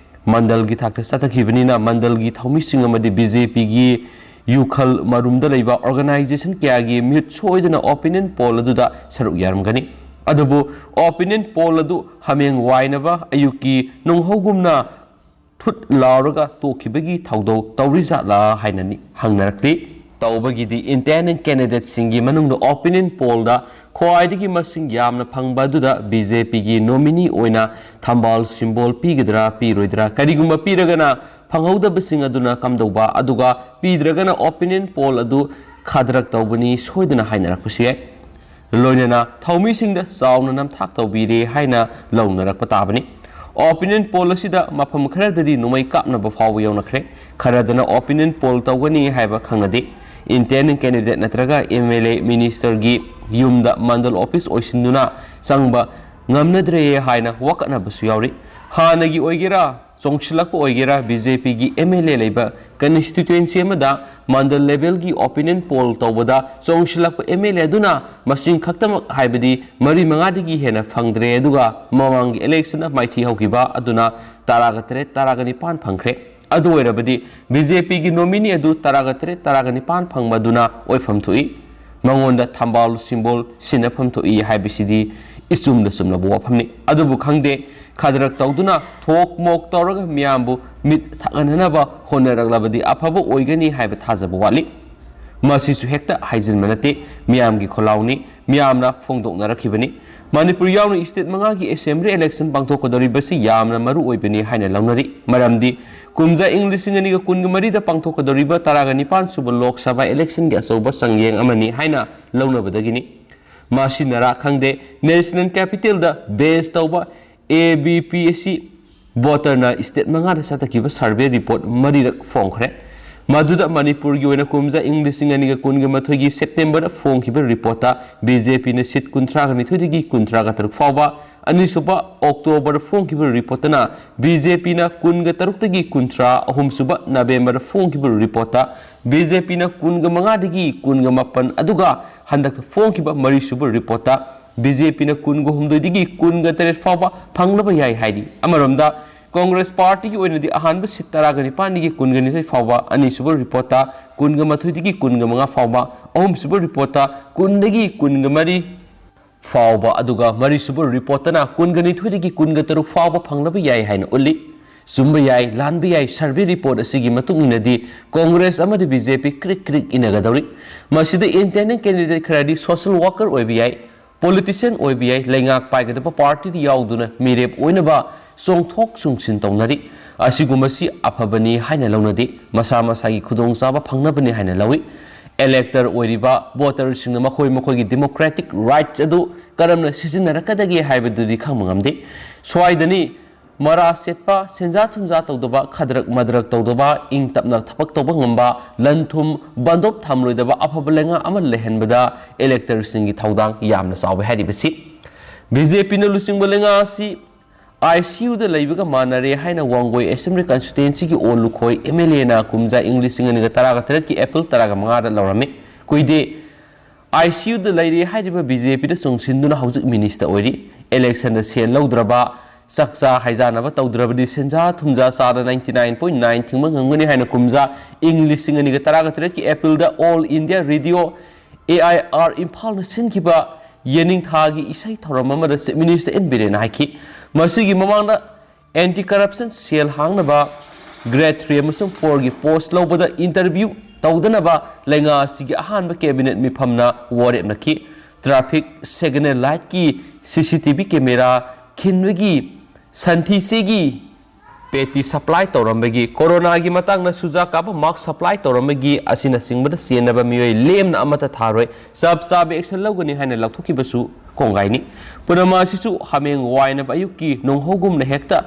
ꯃꯟꯗꯜꯒꯤ ꯊꯥꯛꯇ ꯆꯠꯊꯈꯤꯕꯅꯤꯅ ꯃꯟꯗꯜꯒꯤ ꯊꯧꯃꯤꯁꯤꯡ ꯑꯃꯗꯤ BJPꯒꯤ ꯌꯨꯈꯜ ꯃꯔꯨꯝꯗ ꯂꯩꯕ organization ꯀꯌꯥꯒꯤ ꯃꯤꯍꯨꯠ ꯁꯣꯏꯗꯅ opinion poll ꯑꯗꯨꯗ ꯁꯔꯨꯛ ꯌꯥꯔꯝꯒꯅꯤ꯫ ꯑꯗꯨꯕꯨ opinion poll ꯑꯗꯨ ꯍꯥꯃꯦꯡ ꯋꯥꯏꯅꯕ ꯑꯌꯨꯛꯀꯤ ꯅꯣꯡꯍꯧꯒꯨꯝꯅ ꯊꯨꯠ ꯂꯥꯎꯔꯒ ꯇꯣꯛꯈꯤꯕꯒꯤ ꯊꯧꯗꯧ ꯇꯧꯔꯤꯖꯥꯠꯂꯥ ꯍꯥꯏꯅ ꯍꯪꯅꯔꯛꯂꯤ꯫ ꯇꯧꯕꯒꯤꯗꯤ independent candidateꯁꯤꯡꯒꯤ ꯃꯅꯨꯡꯗ opinion pollꯗ ꯈ꯭ꯋꯥꯏꯗꯒꯤ ꯃꯁꯤꯡ ꯌꯥꯝꯅ ꯐꯪꯕ ꯑꯗꯨꯗ BJPꯒꯤ nominee ꯑꯣꯏꯅ ꯊꯝꯕꯥꯜ symbol ꯄꯤꯒꯗ꯭ꯔꯥ ꯄꯤꯔꯣꯏꯗ꯭ꯔꯥ? ꯀꯔꯤꯒꯨꯝꯕ ꯄꯤꯔꯒꯅ ꯐꯪꯍꯧꯗꯕꯁꯤꯡ ꯑꯗꯨꯅ ꯀꯝꯗꯧꯕ? ꯑꯗꯨꯒ ꯄꯤꯗ꯭ꯔꯒꯅ opinion poll ꯑꯗꯨ ꯈꯗ꯭ꯔꯛ ꯇꯧꯕꯅꯤ ꯁꯣꯏꯗꯅ ꯍꯥꯏꯅꯔꯛꯄꯁꯨ ꯌꯥꯏ꯫ ꯂꯣꯏꯅꯅ ꯊꯧꯃꯤꯁꯤꯡꯗ ꯆꯥꯎꯅ ꯅꯝꯊꯥꯛ ꯇꯧꯕꯤꯔꯦ ꯍꯥꯏꯅ ꯂꯧꯅꯔꯛꯄ ꯇꯥꯕꯅꯤ꯫ Opinion poll ꯑꯁꯤꯗ ꯃꯐꯝ ꯈꯔꯗꯗꯤ ꯅꯣꯡꯃꯩ ꯀꯥꯞꯅꯕ ꯐꯥꯎꯕ ꯌꯧꯅꯈ꯭ꯔꯦ꯫ ꯈꯔꯗꯅ opinion poll ꯇꯧꯒꯅꯤ ꯍꯥꯏꯕ ꯈꯪꯅꯗꯦ꯫ Independent candidate ꯅꯠꯇ꯭ꯔꯒ MLA ministerꯒꯤ ꯌꯨꯝꯗ ꯃꯟꯗꯜ office ꯑꯣꯏꯁꯤꯟꯗꯨꯅ ꯆꯪꯕ ꯉꯝꯅꯗ꯭ꯔꯦ ꯍꯥꯏꯅ ꯋꯥꯀꯠꯅꯕꯁꯨ ꯌꯥꯎꯔꯤ꯫ ꯍꯥꯟꯅꯒꯤ ꯑꯣꯏꯒꯦꯔꯥ, ꯆꯣꯡꯁꯤꯜꯂꯛꯄ ꯑꯣꯏꯒꯦꯔꯥ, BJPꯒꯤ MLA ꯂꯩꯕ constituency ꯑꯃꯗ ꯃꯟꯗꯜ levelꯒꯤ opinion poll ꯇꯧꯕꯗ ꯆꯣꯡꯁꯤꯜꯂꯛꯄ MLA ꯑꯗꯨꯅ ꯃꯁꯤꯡ ꯈꯛꯇꯃꯛ, ꯍꯥꯏꯕꯗꯤ ꯃꯔꯤ ꯃꯉꯥꯗꯒꯤ ꯍꯦꯟꯅ ꯐꯪꯗ꯭ꯔꯦ꯫ ꯑꯗꯨꯒ ꯃꯃꯥꯡꯒꯤ election ꯃꯥꯏꯊꯤ ꯍꯧꯈꯤꯕ ꯑꯗꯨꯅ ꯇꯔꯥꯒ ꯇꯔꯦꯠ, ꯇꯔꯥꯒ ꯅꯤꯄꯥꯟ ꯐꯪꯈ꯭ꯔꯦ꯫ ꯑꯗꯨ ꯑꯣꯏꯔꯕꯗꯤ BJPꯒꯤ nominee ꯑꯗꯨ ꯇꯔꯥꯒ ꯇꯔꯦꯠ, ꯇꯔꯥꯒ ꯅꯤꯄꯥꯟ ꯐꯪꯕ ꯑꯗꯨꯅ ꯑꯣꯏꯐꯝ ꯊꯣꯛꯏ꯫ ꯃꯉꯣꯟꯗ ꯊꯝꯕꯥꯜ symbol ꯁꯤꯟꯅꯐꯝ ꯊꯣꯛꯏ ꯍꯥꯏꯕꯁꯤꯗꯤ ꯏꯆꯨꯝꯗ ꯆꯨꯝꯂꯕ ꯋꯥꯐꯝꯅꯤ꯫ ꯑꯗꯨꯕꯨ ꯈꯪꯗꯦ, ꯈꯗ꯭ꯔꯛ ꯇꯧꯗꯨꯅ ꯊꯣꯛ ꯃꯣꯛ ꯇꯧꯔꯒ ꯃꯤꯌꯥꯝꯕꯨ ꯃꯤꯠ ꯊꯛꯍꯟꯅꯅꯕ ꯍꯣꯠꯅꯔꯛꯂꯕꯗꯤ ꯑꯐꯕ ꯑꯣꯏꯒꯅꯤ ꯍꯥꯏꯕ ꯊꯥꯖꯕ ꯋꯥꯠꯂꯤ꯫ ꯃꯁꯤꯁꯨ ꯍꯦꯛꯇ ꯍꯥꯏꯖꯤꯟꯕ ꯅꯠꯇꯦ, ꯃꯤꯌꯥꯝꯒꯤ ꯈꯣꯜꯂꯥꯎꯅꯤ, ꯃꯤꯌꯥꯝꯅ ꯐꯣꯡꯗꯣꯛꯅꯔꯛꯈꯤꯕꯅꯤ꯫ ꯃꯅꯤꯄꯨꯔ ꯌꯥꯎꯅ state ꯃꯉꯥꯒꯤ Assembly election ꯄꯥꯡꯊꯣꯛꯀꯗꯧꯔꯤꯕꯁꯤ ꯌꯥꯝꯅ ꯃꯔꯨ ꯑꯣꯏꯕꯅꯤ ꯍꯥꯏꯅ ꯂꯧꯅꯔꯤ꯫ ꯃꯔꯝꯗꯤ ꯀꯨꯝꯖꯥ ꯏꯪ ꯂꯤꯁꯤꯡ ꯑꯅꯤꯒ ꯀꯨꯟꯒ ꯃꯔꯤꯗ ꯄꯥꯡꯊꯣꯛꯀꯗꯧꯔꯤꯕ ꯇꯔꯥꯒ ꯅꯤꯄꯥꯟ ꯁꯨꯕ Lok Sabha electionꯒꯤ ꯑꯆꯧꯕ ꯆꯥꯡꯌꯦꯡ ꯑꯃꯅꯤ ꯍꯥꯏꯅ ꯂꯧꯅꯕꯗꯒꯤꯅꯤ꯫ ꯃꯁꯤꯅꯔꯥ ꯈꯪꯗꯦ, ꯅꯦꯁꯅꯦꯜ ꯀꯦꯄꯤꯇꯦꯜꯗ ꯕꯦꯁ ꯇꯧꯕ ꯑꯦ ꯕꯤ ꯄꯤ ꯑꯁꯤ ꯚꯣꯇꯔꯅ ꯁ꯭ꯇꯦꯠ ꯃꯉꯥꯗ ꯆꯠꯊꯈꯤꯕ ꯁꯔꯚꯦ ꯔꯤꯄꯣꯔꯠ ꯃꯔꯤꯔꯛ ꯐꯣꯡꯈ꯭ꯔꯦ꯫ ꯃꯗꯨꯗ ꯃꯅꯤꯄꯨꯔꯒꯤ ꯑꯣꯏꯅ ꯀꯨꯝꯖꯥ ꯏꯪ ꯂꯤꯁꯤꯡ ꯑꯅꯤꯒ ꯀꯨꯟꯒ ꯃꯥꯊꯣꯏꯒꯤ ꯁꯦꯞꯇꯦꯝꯕꯔꯗ ꯐꯣꯡꯈꯤꯕ ꯔꯤꯄꯣꯔꯠꯇ ꯕꯤ ꯖꯦ ꯄꯤꯅ ꯁꯤꯠ ꯀꯨꯟꯊ꯭ꯔꯥꯒ ꯅꯤꯊꯣꯏꯗꯒꯤ ꯀꯨꯟꯊ꯭ꯔꯥꯒ ꯇꯔꯨꯛ ꯐꯥꯎꯕ, ꯑꯅꯤꯁꯨꯕ ꯑꯣꯛꯇꯣꯕꯔ ꯐꯣꯡꯈꯤꯕ ꯔꯤꯄꯣꯔꯠꯇꯅ ꯕꯤ ꯖꯦ ꯄꯤꯅ ꯀꯨꯟꯒ ꯇꯔꯨꯛꯇꯒꯤ ꯀꯨꯟꯊ꯭ꯔꯥ, ꯑꯍꯨꯝꯁꯨꯕ ꯅꯕꯦꯝꯕꯔ ꯐꯣꯡꯈꯤꯕ ꯔꯤꯄꯣꯔꯠꯇ ꯕꯤ ꯖꯦ ꯄꯤꯅ ꯀꯨꯟꯒ ꯃꯉꯥꯗꯒꯤ ꯀꯨꯟꯒ ꯃꯥꯄꯟ, ꯑꯗꯨꯒ ꯍꯟꯗꯛꯇ ꯐꯣꯡꯈꯤꯕ ꯃꯔꯤꯁꯨꯕ ꯔꯤꯄꯣꯔꯠꯇ ꯕꯤ ꯖꯦ ꯄꯤꯅ ꯀꯨꯟꯒ ꯍꯨꯝꯗꯣꯏꯗꯒꯤ ꯀꯨꯟꯒ ꯇꯔꯦꯠ ꯐꯥꯎꯕ ꯐꯪꯂꯕ ꯌꯥꯏ ꯍꯥꯏꯔꯤ꯫ ꯑꯃꯔꯣꯝꯗ ꯀꯣꯡꯒ꯭ꯔꯦꯁ ꯄꯥꯔꯇꯤꯒꯤ ꯑꯣꯏꯅꯗꯤ ꯑꯍꯥꯟꯕ ꯁꯤꯠ ꯇꯔꯥꯒ ꯅꯤꯄꯥꯟꯗꯒꯤ ꯀꯨꯟꯒ ꯅꯤꯊꯣꯏ ꯐꯥꯎꯕ, ꯑꯅꯤꯁꯨꯕ ꯔꯤꯄꯣꯔꯠꯇ ꯀꯨꯟꯒ ꯃꯥꯊꯣꯏꯗꯒꯤ ꯀꯨꯟꯒ ꯃꯉꯥ ꯐꯥꯎꯕ, ꯑꯍꯨꯝꯁꯨꯕ ꯔꯤꯄꯣꯔꯠꯇ ꯀꯨꯟꯗꯒꯤ ꯀꯨꯟꯒ ꯃꯔꯤ ꯐꯥꯎꯕ, ꯑꯗꯨꯒ ꯃꯔꯤꯁꯨꯕ ꯔꯤꯄꯣꯔꯠꯇꯅ ꯀꯨꯟꯒ ꯅꯤꯊꯣꯏꯗꯒꯤ ꯀꯨꯟꯒ ꯇꯔꯨꯛ ꯐꯥꯎꯕ ꯐꯪꯂꯕ ꯌꯥꯏ ꯍꯥꯏꯅ ꯎꯠꯂꯤ꯫ ꯆꯨꯝꯕ ꯌꯥꯏ, ꯂꯥꯟꯕ ꯌꯥꯏ, ꯁꯔꯚꯦ ꯔꯤꯄꯣꯔꯠ ꯑꯁꯤꯒꯤ ꯃꯇꯨꯡ ꯏꯟꯅꯗꯤ ꯀꯣꯡꯒ꯭ꯔꯦꯁ ꯑꯃꯗꯤ ꯕꯤ ꯖꯦ ꯄꯤ ꯀ꯭ꯔꯤꯛ ꯀ꯭ꯔꯤꯛ ꯏꯟꯅꯒꯗꯧꯔꯤ꯫ ꯃꯁꯤꯗ ꯏꯟꯗꯤꯄꯦꯟꯗꯦꯟꯠ ꯀꯦꯟꯗꯤꯗꯦꯠ ꯈꯔꯗꯤ ꯁꯣꯁꯤꯌꯦꯜ ꯋꯥꯔꯀꯔ ꯑꯣꯏꯕ ꯌꯥꯏ, ꯄꯣꯂꯤꯇꯤꯁꯤꯌꯥꯟ ꯑꯣꯏꯕ ꯌꯥꯏ, ꯂꯩꯉꯥꯛ ꯄꯥꯏꯒꯗꯕ ꯄꯥꯔꯇꯤꯗ ꯌꯥꯎꯗꯨꯅ ꯃꯤꯔꯦꯞ ꯑꯣꯏꯅꯕ ꯆꯣꯡꯊꯣꯛ ꯆꯣꯡꯁꯤꯟ ꯇꯧꯅꯔꯤ꯫ ꯑꯁꯤꯒꯨꯝꯕꯁꯤ ꯑꯐꯕꯅꯤ ꯍꯥꯏꯅ ꯂꯧꯅꯗꯦ꯫ ꯃꯁꯥ ꯃꯁꯥꯒꯤ ꯈꯨꯗꯣꯡꯆꯥꯕ ꯐꯪꯅꯕꯅꯤ ꯍꯥꯏꯅ ꯂꯧꯏ꯫ ꯏꯂꯦꯛꯇꯔ ꯑꯣꯏꯔꯤꯕ ꯚꯣꯇꯔꯁꯤꯡꯅ ꯃꯈꯣꯏ ꯃꯈꯣꯏꯒꯤ ꯗꯦꯃꯣꯀ꯭ꯔꯦꯇꯤꯛ ꯔꯥꯏꯠꯁ ꯑꯗꯨ ꯀꯔꯝꯅ ꯁꯤꯖꯤꯟꯅꯔꯛꯀꯗꯒꯦ ꯍꯥꯏꯕꯗꯨꯗꯤ ꯈꯪꯕ ꯉꯝꯗꯦ꯫ ꯁ꯭ꯋꯥꯏꯗꯅꯤ ꯃꯔꯥ ꯁꯦꯠꯄ, ꯁꯦꯟꯖꯥ ꯊꯨꯝꯖꯥ ꯇꯧꯗꯕ, ꯈꯗ꯭ꯔꯛ ꯃꯗ꯭ꯔꯛ ꯇꯧꯗꯕ, ꯏꯪ ꯇꯞꯅ ꯊꯕꯛ ꯇꯧꯕ ꯉꯝꯕ, ꯂꯟ ꯊꯨꯝ ꯕꯟꯗꯣꯞ ꯊꯝꯂꯣꯏꯗꯕ ꯑꯐꯕ ꯂꯩꯉꯥꯛ ꯑꯃ ꯂꯩꯍꯟꯕꯗ ꯏꯂꯦꯛꯇꯔꯁꯤꯡꯒꯤ ꯊꯧꯗꯥꯡ ꯌꯥꯝꯅ ꯆꯥꯎꯏ ꯍꯥꯏꯔꯤꯕꯁꯤ꯫ ꯕꯤ ꯖꯦ ꯄꯤꯅ ꯂꯨꯆꯤꯡꯕ ꯂꯩꯉꯥꯛ ꯑꯁꯤ ꯑꯥꯏ ꯁꯤ ꯌꯨꯗ ꯂꯩꯕꯒ ꯃꯥꯟꯅꯔꯦ ꯍꯥꯏꯅ ꯋꯥꯡꯒꯣꯏ ꯑꯦꯁꯦꯝꯕ꯭ꯂꯤ ꯀꯟꯁꯇꯤꯇ꯭ꯋꯦꯟꯁꯤꯒꯤ ꯑꯣꯜ ꯂꯨꯈꯣꯏ ꯑꯦꯝ ꯑꯦꯜ ꯑꯦꯅ ꯀꯨꯝꯖꯥ ꯏꯪ ꯂꯤꯁꯤꯡ ꯑꯅꯤꯒ ꯇꯔꯥꯒ ꯇꯔꯦꯠꯀꯤ ꯑꯦꯄ꯭ꯔꯤꯜ ꯇꯔꯥꯒ ꯃꯉꯥꯗ ꯂꯧꯔꯝꯃꯤ꯫ ꯀꯨꯏꯗꯦ ꯑꯥꯏ ꯁꯤ ꯌꯨꯗ ꯂꯩꯔꯦ ꯍꯥꯏꯔꯤꯕ ꯕꯤ ꯖꯦ ꯄꯤꯗ ꯆꯣꯡꯁꯤꯟꯗꯨꯅ ꯍꯧꯖꯤꯛ ꯃꯤꯅꯤꯁꯇꯔ ꯑꯣꯏꯔꯤ꯫ ꯏꯂꯦꯛꯁꯟꯗ ꯁꯦꯜ ꯂꯧꯗ꯭ꯔꯕ, ꯆꯥꯛꯆꯥ ꯍꯩꯖꯥꯅꯕ ꯇꯧꯗ꯭ꯔꯕꯗꯤ ꯁꯦꯟꯖꯥ ꯊꯨꯝꯖꯥ ꯆꯥꯗ ninety nine point nine ꯊꯤꯡꯕ ꯉꯝꯒꯅꯤ ꯍꯥꯏꯅ ꯀꯨꯝꯖꯥ ꯏꯪ ꯂꯤꯁꯤꯡ ꯑꯅꯤꯒ ꯇꯔꯥꯒ ꯇꯔꯦꯠꯀꯤ ꯑꯦꯄ꯭ꯔꯤꯜꯗ all India radio, A I R, ꯏꯝꯐꯥꯜꯅ ꯁꯤꯟꯈꯤꯕ ꯌꯦꯅꯤꯡꯊꯥꯒꯤ ꯏꯁꯩ ꯊꯧꯔꯝ ꯑꯃꯗ ꯆꯤꯐ ꯃꯤꯅꯤꯁꯇꯔ ꯑꯦꯟ ꯕꯤꯔꯦꯟꯅ ꯍꯥꯏꯈꯤ꯫ ꯃꯁꯤꯒꯤ ꯃꯃꯥꯡꯗ ꯑꯦꯟꯇꯤ ꯀꯔꯞꯁꯟ ꯁꯦꯜ ꯍꯥꯡꯅꯕ ꯒ꯭ꯔꯦꯗ ꯊ꯭ꯔꯤ ꯑꯃꯁꯨꯡ ꯐꯣꯔꯒꯤ ꯄꯣꯁ ꯂꯧꯕꯗ ꯏꯟꯇꯔꯚ꯭ꯌꯨ ꯇꯧꯗꯅꯕ ꯂꯩꯉꯥꯛ ꯑꯁꯤꯒꯤ ꯑꯍꯥꯟꯕ ꯀꯦꯕꯤꯅꯦꯠ ꯃꯤꯐꯝꯅ ꯋꯥꯔꯦꯞꯅꯈꯤ꯫ ꯇ꯭ꯔꯥꯐꯤꯛ ꯁꯤꯒꯅꯦꯜ ꯂꯥꯏꯠꯀꯤ ꯁꯤ ꯁꯤ ꯇꯤ ꯚꯤ ꯀꯦꯃꯦꯔꯥ ꯈꯤꯟꯕꯒꯤ ꯁꯟꯊꯤ ꯆꯦꯒꯤ ꯄꯦꯇꯤ ꯁꯄ꯭ꯂꯥꯏ ꯇꯧꯔꯝꯕꯒꯤ, ꯀꯣꯔꯣꯅꯥꯒꯤ ꯃꯇꯥꯡꯗ ꯁꯨꯖꯥ ꯀꯥꯞꯄ ꯃꯥꯛꯁ ꯁꯄ꯭ꯂꯥꯏ ꯇꯧꯔꯝꯕꯒꯤ ꯑꯁꯤꯅꯆꯤꯡꯕꯗ ꯆꯦꯟꯅꯕ ꯃꯤꯑꯣꯏ ꯂꯦꯝꯅ ꯑꯃꯠꯇ ꯊꯥꯔꯣꯏ, ꯆꯞ ꯆꯥꯕ ꯑꯦꯛꯁꯟ ꯂꯧꯒꯅꯤ ꯍꯥꯏꯅ ꯂꯥꯎꯊꯣꯛꯈꯤꯕꯁꯨ ꯀꯣꯡꯒꯥꯏꯅꯤ꯫ ꯄꯨꯝꯅꯃꯛ ꯑꯁꯤꯁꯨ ꯍꯥꯃꯦꯡ ꯋꯥꯏꯅꯕ ꯑꯌꯨꯛꯀꯤ ꯅꯣꯡꯍꯧꯒꯨꯝꯅ ꯍꯦꯛꯇ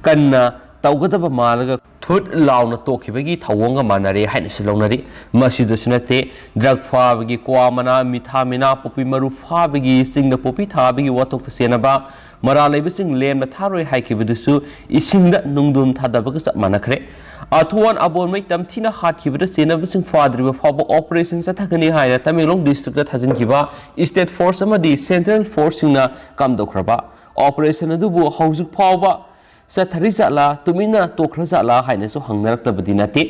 ꯀꯟꯅ ꯇꯧꯒꯗꯕ ꯃꯥꯜꯂꯒ ꯊꯨꯠ ꯂꯥꯎꯅ ꯇꯣꯛꯈꯤꯕꯒꯤ ꯊꯧꯑꯣꯡꯒ ꯃꯥꯟꯅꯔꯦ ꯍꯥꯏꯅꯁꯨ ꯂꯧꯅꯔꯤ꯫ ꯃꯁꯤꯗꯁꯨ ꯅꯠꯇꯦ, ꯗ꯭ꯔꯒ ꯐꯥꯕꯒꯤ, ꯀ꯭ꯋꯥ ꯃꯅꯥ, ꯃꯤꯊꯥ ꯃꯤꯅꯥ, ꯄꯣꯄꯤ ꯃꯔꯨ ꯐꯥꯕꯒꯤ, ꯆꯤꯡꯗ ꯄꯣꯄꯤ ꯊꯥꯕꯒꯤ ꯋꯥꯊꯣꯛꯇ ꯆꯦꯟꯅꯕ, ꯃꯔꯥꯜ ꯂꯩꯕꯁꯤꯡ ꯂꯦꯝꯅ ꯊꯥꯔꯣꯏ ꯍꯥꯏꯈꯤꯕꯗꯨꯁꯨ ꯏꯁꯤꯡꯗ ꯅꯨꯡꯗꯨꯝ ꯊꯥꯗꯕꯒ ꯆꯞ ꯃꯥꯟꯅꯈ꯭ꯔꯦ꯫ ꯑꯊꯨꯋꯥꯟ ꯑꯕꯣꯟꯃꯩ ꯇꯝꯊꯤꯅ ꯍꯥꯠꯈꯤꯕꯗ ꯆꯦꯟꯅꯕꯁꯤꯡ ꯐꯥꯗ꯭ꯔꯤꯕ ꯐꯥꯎꯕ ꯑꯣꯄꯔꯦꯁꯟ ꯆꯠꯊꯒꯅꯤ ꯍꯥꯏꯅ ꯇꯃꯦꯡꯂꯣꯡ ꯗꯤꯁꯇ꯭ꯔꯤꯛꯇ ꯊꯥꯖꯤꯟꯈꯤꯕ ꯁ꯭ꯇꯦꯠ ꯐꯣꯔꯁ ꯑꯃꯗꯤ ꯁꯦꯟꯇ꯭ꯔꯦꯜ ꯐꯣꯔꯁꯁꯤꯡꯅ ꯀꯝꯗꯧꯈ꯭ꯔꯕ? ꯑꯣꯄꯔꯦꯁꯟ ꯑꯗꯨꯕꯨ ꯍꯧꯖꯤꯛ ꯐꯥꯎꯕ ꯆꯠꯊꯔꯤ ꯖꯥꯠꯂꯥ, ꯇꯨꯃꯤꯟꯅ ꯇꯣꯛꯈ꯭ꯔ ꯖꯥꯠꯂꯥ ꯍꯥꯏꯅꯁꯨ ꯍꯪꯅꯔꯛꯇꯕꯗꯤ ꯅꯠꯇꯦ꯫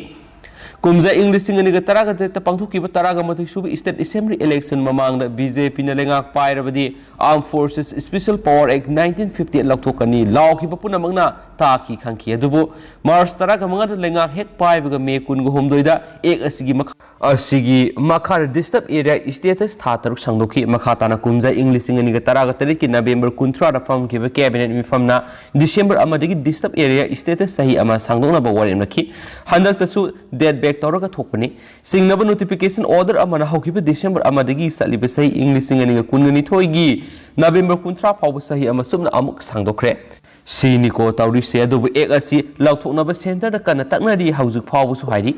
ꯀꯨꯝꯖꯥ ꯏꯪ ꯂꯤꯁꯤꯡ ꯑꯅꯤꯒ ꯇꯔꯥꯒ ꯇꯔꯦꯠꯇ ꯄꯥꯡꯊꯣꯛꯈꯤꯕ ꯇꯔꯥꯒ ꯃꯥꯊꯣꯏ ꯁꯨꯕ ꯁ꯭ꯇꯦꯠ ꯑꯦꯁꯦꯝꯕ꯭ꯂꯤ ꯏꯂꯦꯛꯁꯟ ꯃꯃꯥꯡꯗ ꯕꯤ ꯖꯦ ꯄꯤꯅ ꯂꯩꯉꯥꯛ ꯄꯥꯏꯔꯕꯗꯤ Armed Forces Special Power Act nineteen fifty eight ꯂꯧꯊꯣꯛꯀꯅꯤ ꯂꯥꯎꯈꯤꯕ ꯄꯨꯝꯅꯃꯛꯅ ꯇꯥꯈꯤ ꯈꯪꯈꯤ꯫ ꯑꯗꯨꯕꯨ ꯃꯥꯔꯆ ꯇꯔꯥꯒ ꯃꯉꯥꯗ ꯂꯩꯉꯥꯛ ꯍꯦꯛ ꯄꯥꯏꯕꯒ ꯃꯦ ꯀꯨꯟꯒ ꯍꯨꯝꯗꯣꯏꯗ ꯑꯦꯛ ꯑꯁꯤꯒꯤ ꯃꯈꯥ ꯑꯁꯤꯒꯤ ꯃꯈꯥꯗ ꯗꯤꯁꯇꯔꯕ ꯑꯦꯔꯤꯌꯥ ꯁ꯭ꯇꯦꯇꯁ ꯊꯥ ꯇꯔꯨꯛ ꯁꯥꯡꯗꯣꯛꯈꯤ꯫ ꯃꯈꯥ ꯇꯥꯅ ꯀꯨꯝꯖꯥ ꯏꯪ ꯂꯤꯁꯤꯡ ꯑꯅꯤꯒ ꯇꯔꯥꯒ ꯇꯔꯦꯠꯀꯤ ꯅꯕꯦꯝꯕꯔ ꯀꯨꯟꯊ꯭ꯔꯥꯗ ꯐꯝꯈꯤꯕ ꯀꯦꯕꯤꯅꯦꯠ ꯃꯤꯐꯝꯅ ꯗꯤꯁꯦꯝꯕꯔ ꯑꯃꯗꯒꯤ ꯗꯤꯁꯇꯔꯕ ꯑꯦꯔꯤꯌꯥ ꯁ꯭ꯇꯦꯇꯁ ꯆꯍꯤ ꯑꯃ ꯁꯥꯡꯗꯣꯛꯅꯕ ꯋꯥꯔꯦꯞꯅꯈꯤ꯫ ꯍꯟꯗꯛꯇꯁꯨ ꯗꯦꯠ ꯕꯦꯛ ꯇꯧꯔꯒ ꯊꯣꯛꯄꯅꯤ꯫ ꯆꯤꯡꯅꯕ ꯅꯣꯇꯤꯐꯤꯀꯦꯁꯟ ꯑꯣꯔꯗꯔ ꯑꯃꯅ ꯍꯧꯈꯤꯕ ꯗꯤꯁꯦꯝꯕꯔ ꯑꯃꯗꯒꯤ ꯆꯠꯂꯤꯕ ꯆꯍꯤ ꯏꯪ ꯂꯤꯁꯤꯡ ꯑꯅꯤꯒ ꯀꯨꯟꯒ ꯅꯤꯊꯣꯏꯒꯤ ꯅꯕꯦꯝꯕꯔ ꯀꯨꯟꯊ꯭ꯔꯥ ꯐꯥꯎꯕ ꯆꯍꯤ ꯑꯃ ꯆꯨꯞꯅ ꯑꯃꯨꯛ ꯁꯥꯡꯗꯣꯛꯈ꯭ꯔꯦ꯫ ꯁꯤꯅꯤꯀꯣ ꯇꯧꯔꯤꯁꯦ꯫ ꯑꯗꯨꯕꯨ ꯑꯦꯛ ꯑꯁꯤ ꯂꯧꯊꯣꯛꯅꯕ ꯁꯦꯟꯇꯔꯗ ꯀꯟꯅ ꯇꯛꯅꯔꯤ ꯍꯧꯖꯤꯛ ꯐꯥꯎꯕꯁꯨ ꯍꯥꯏꯔꯤ꯫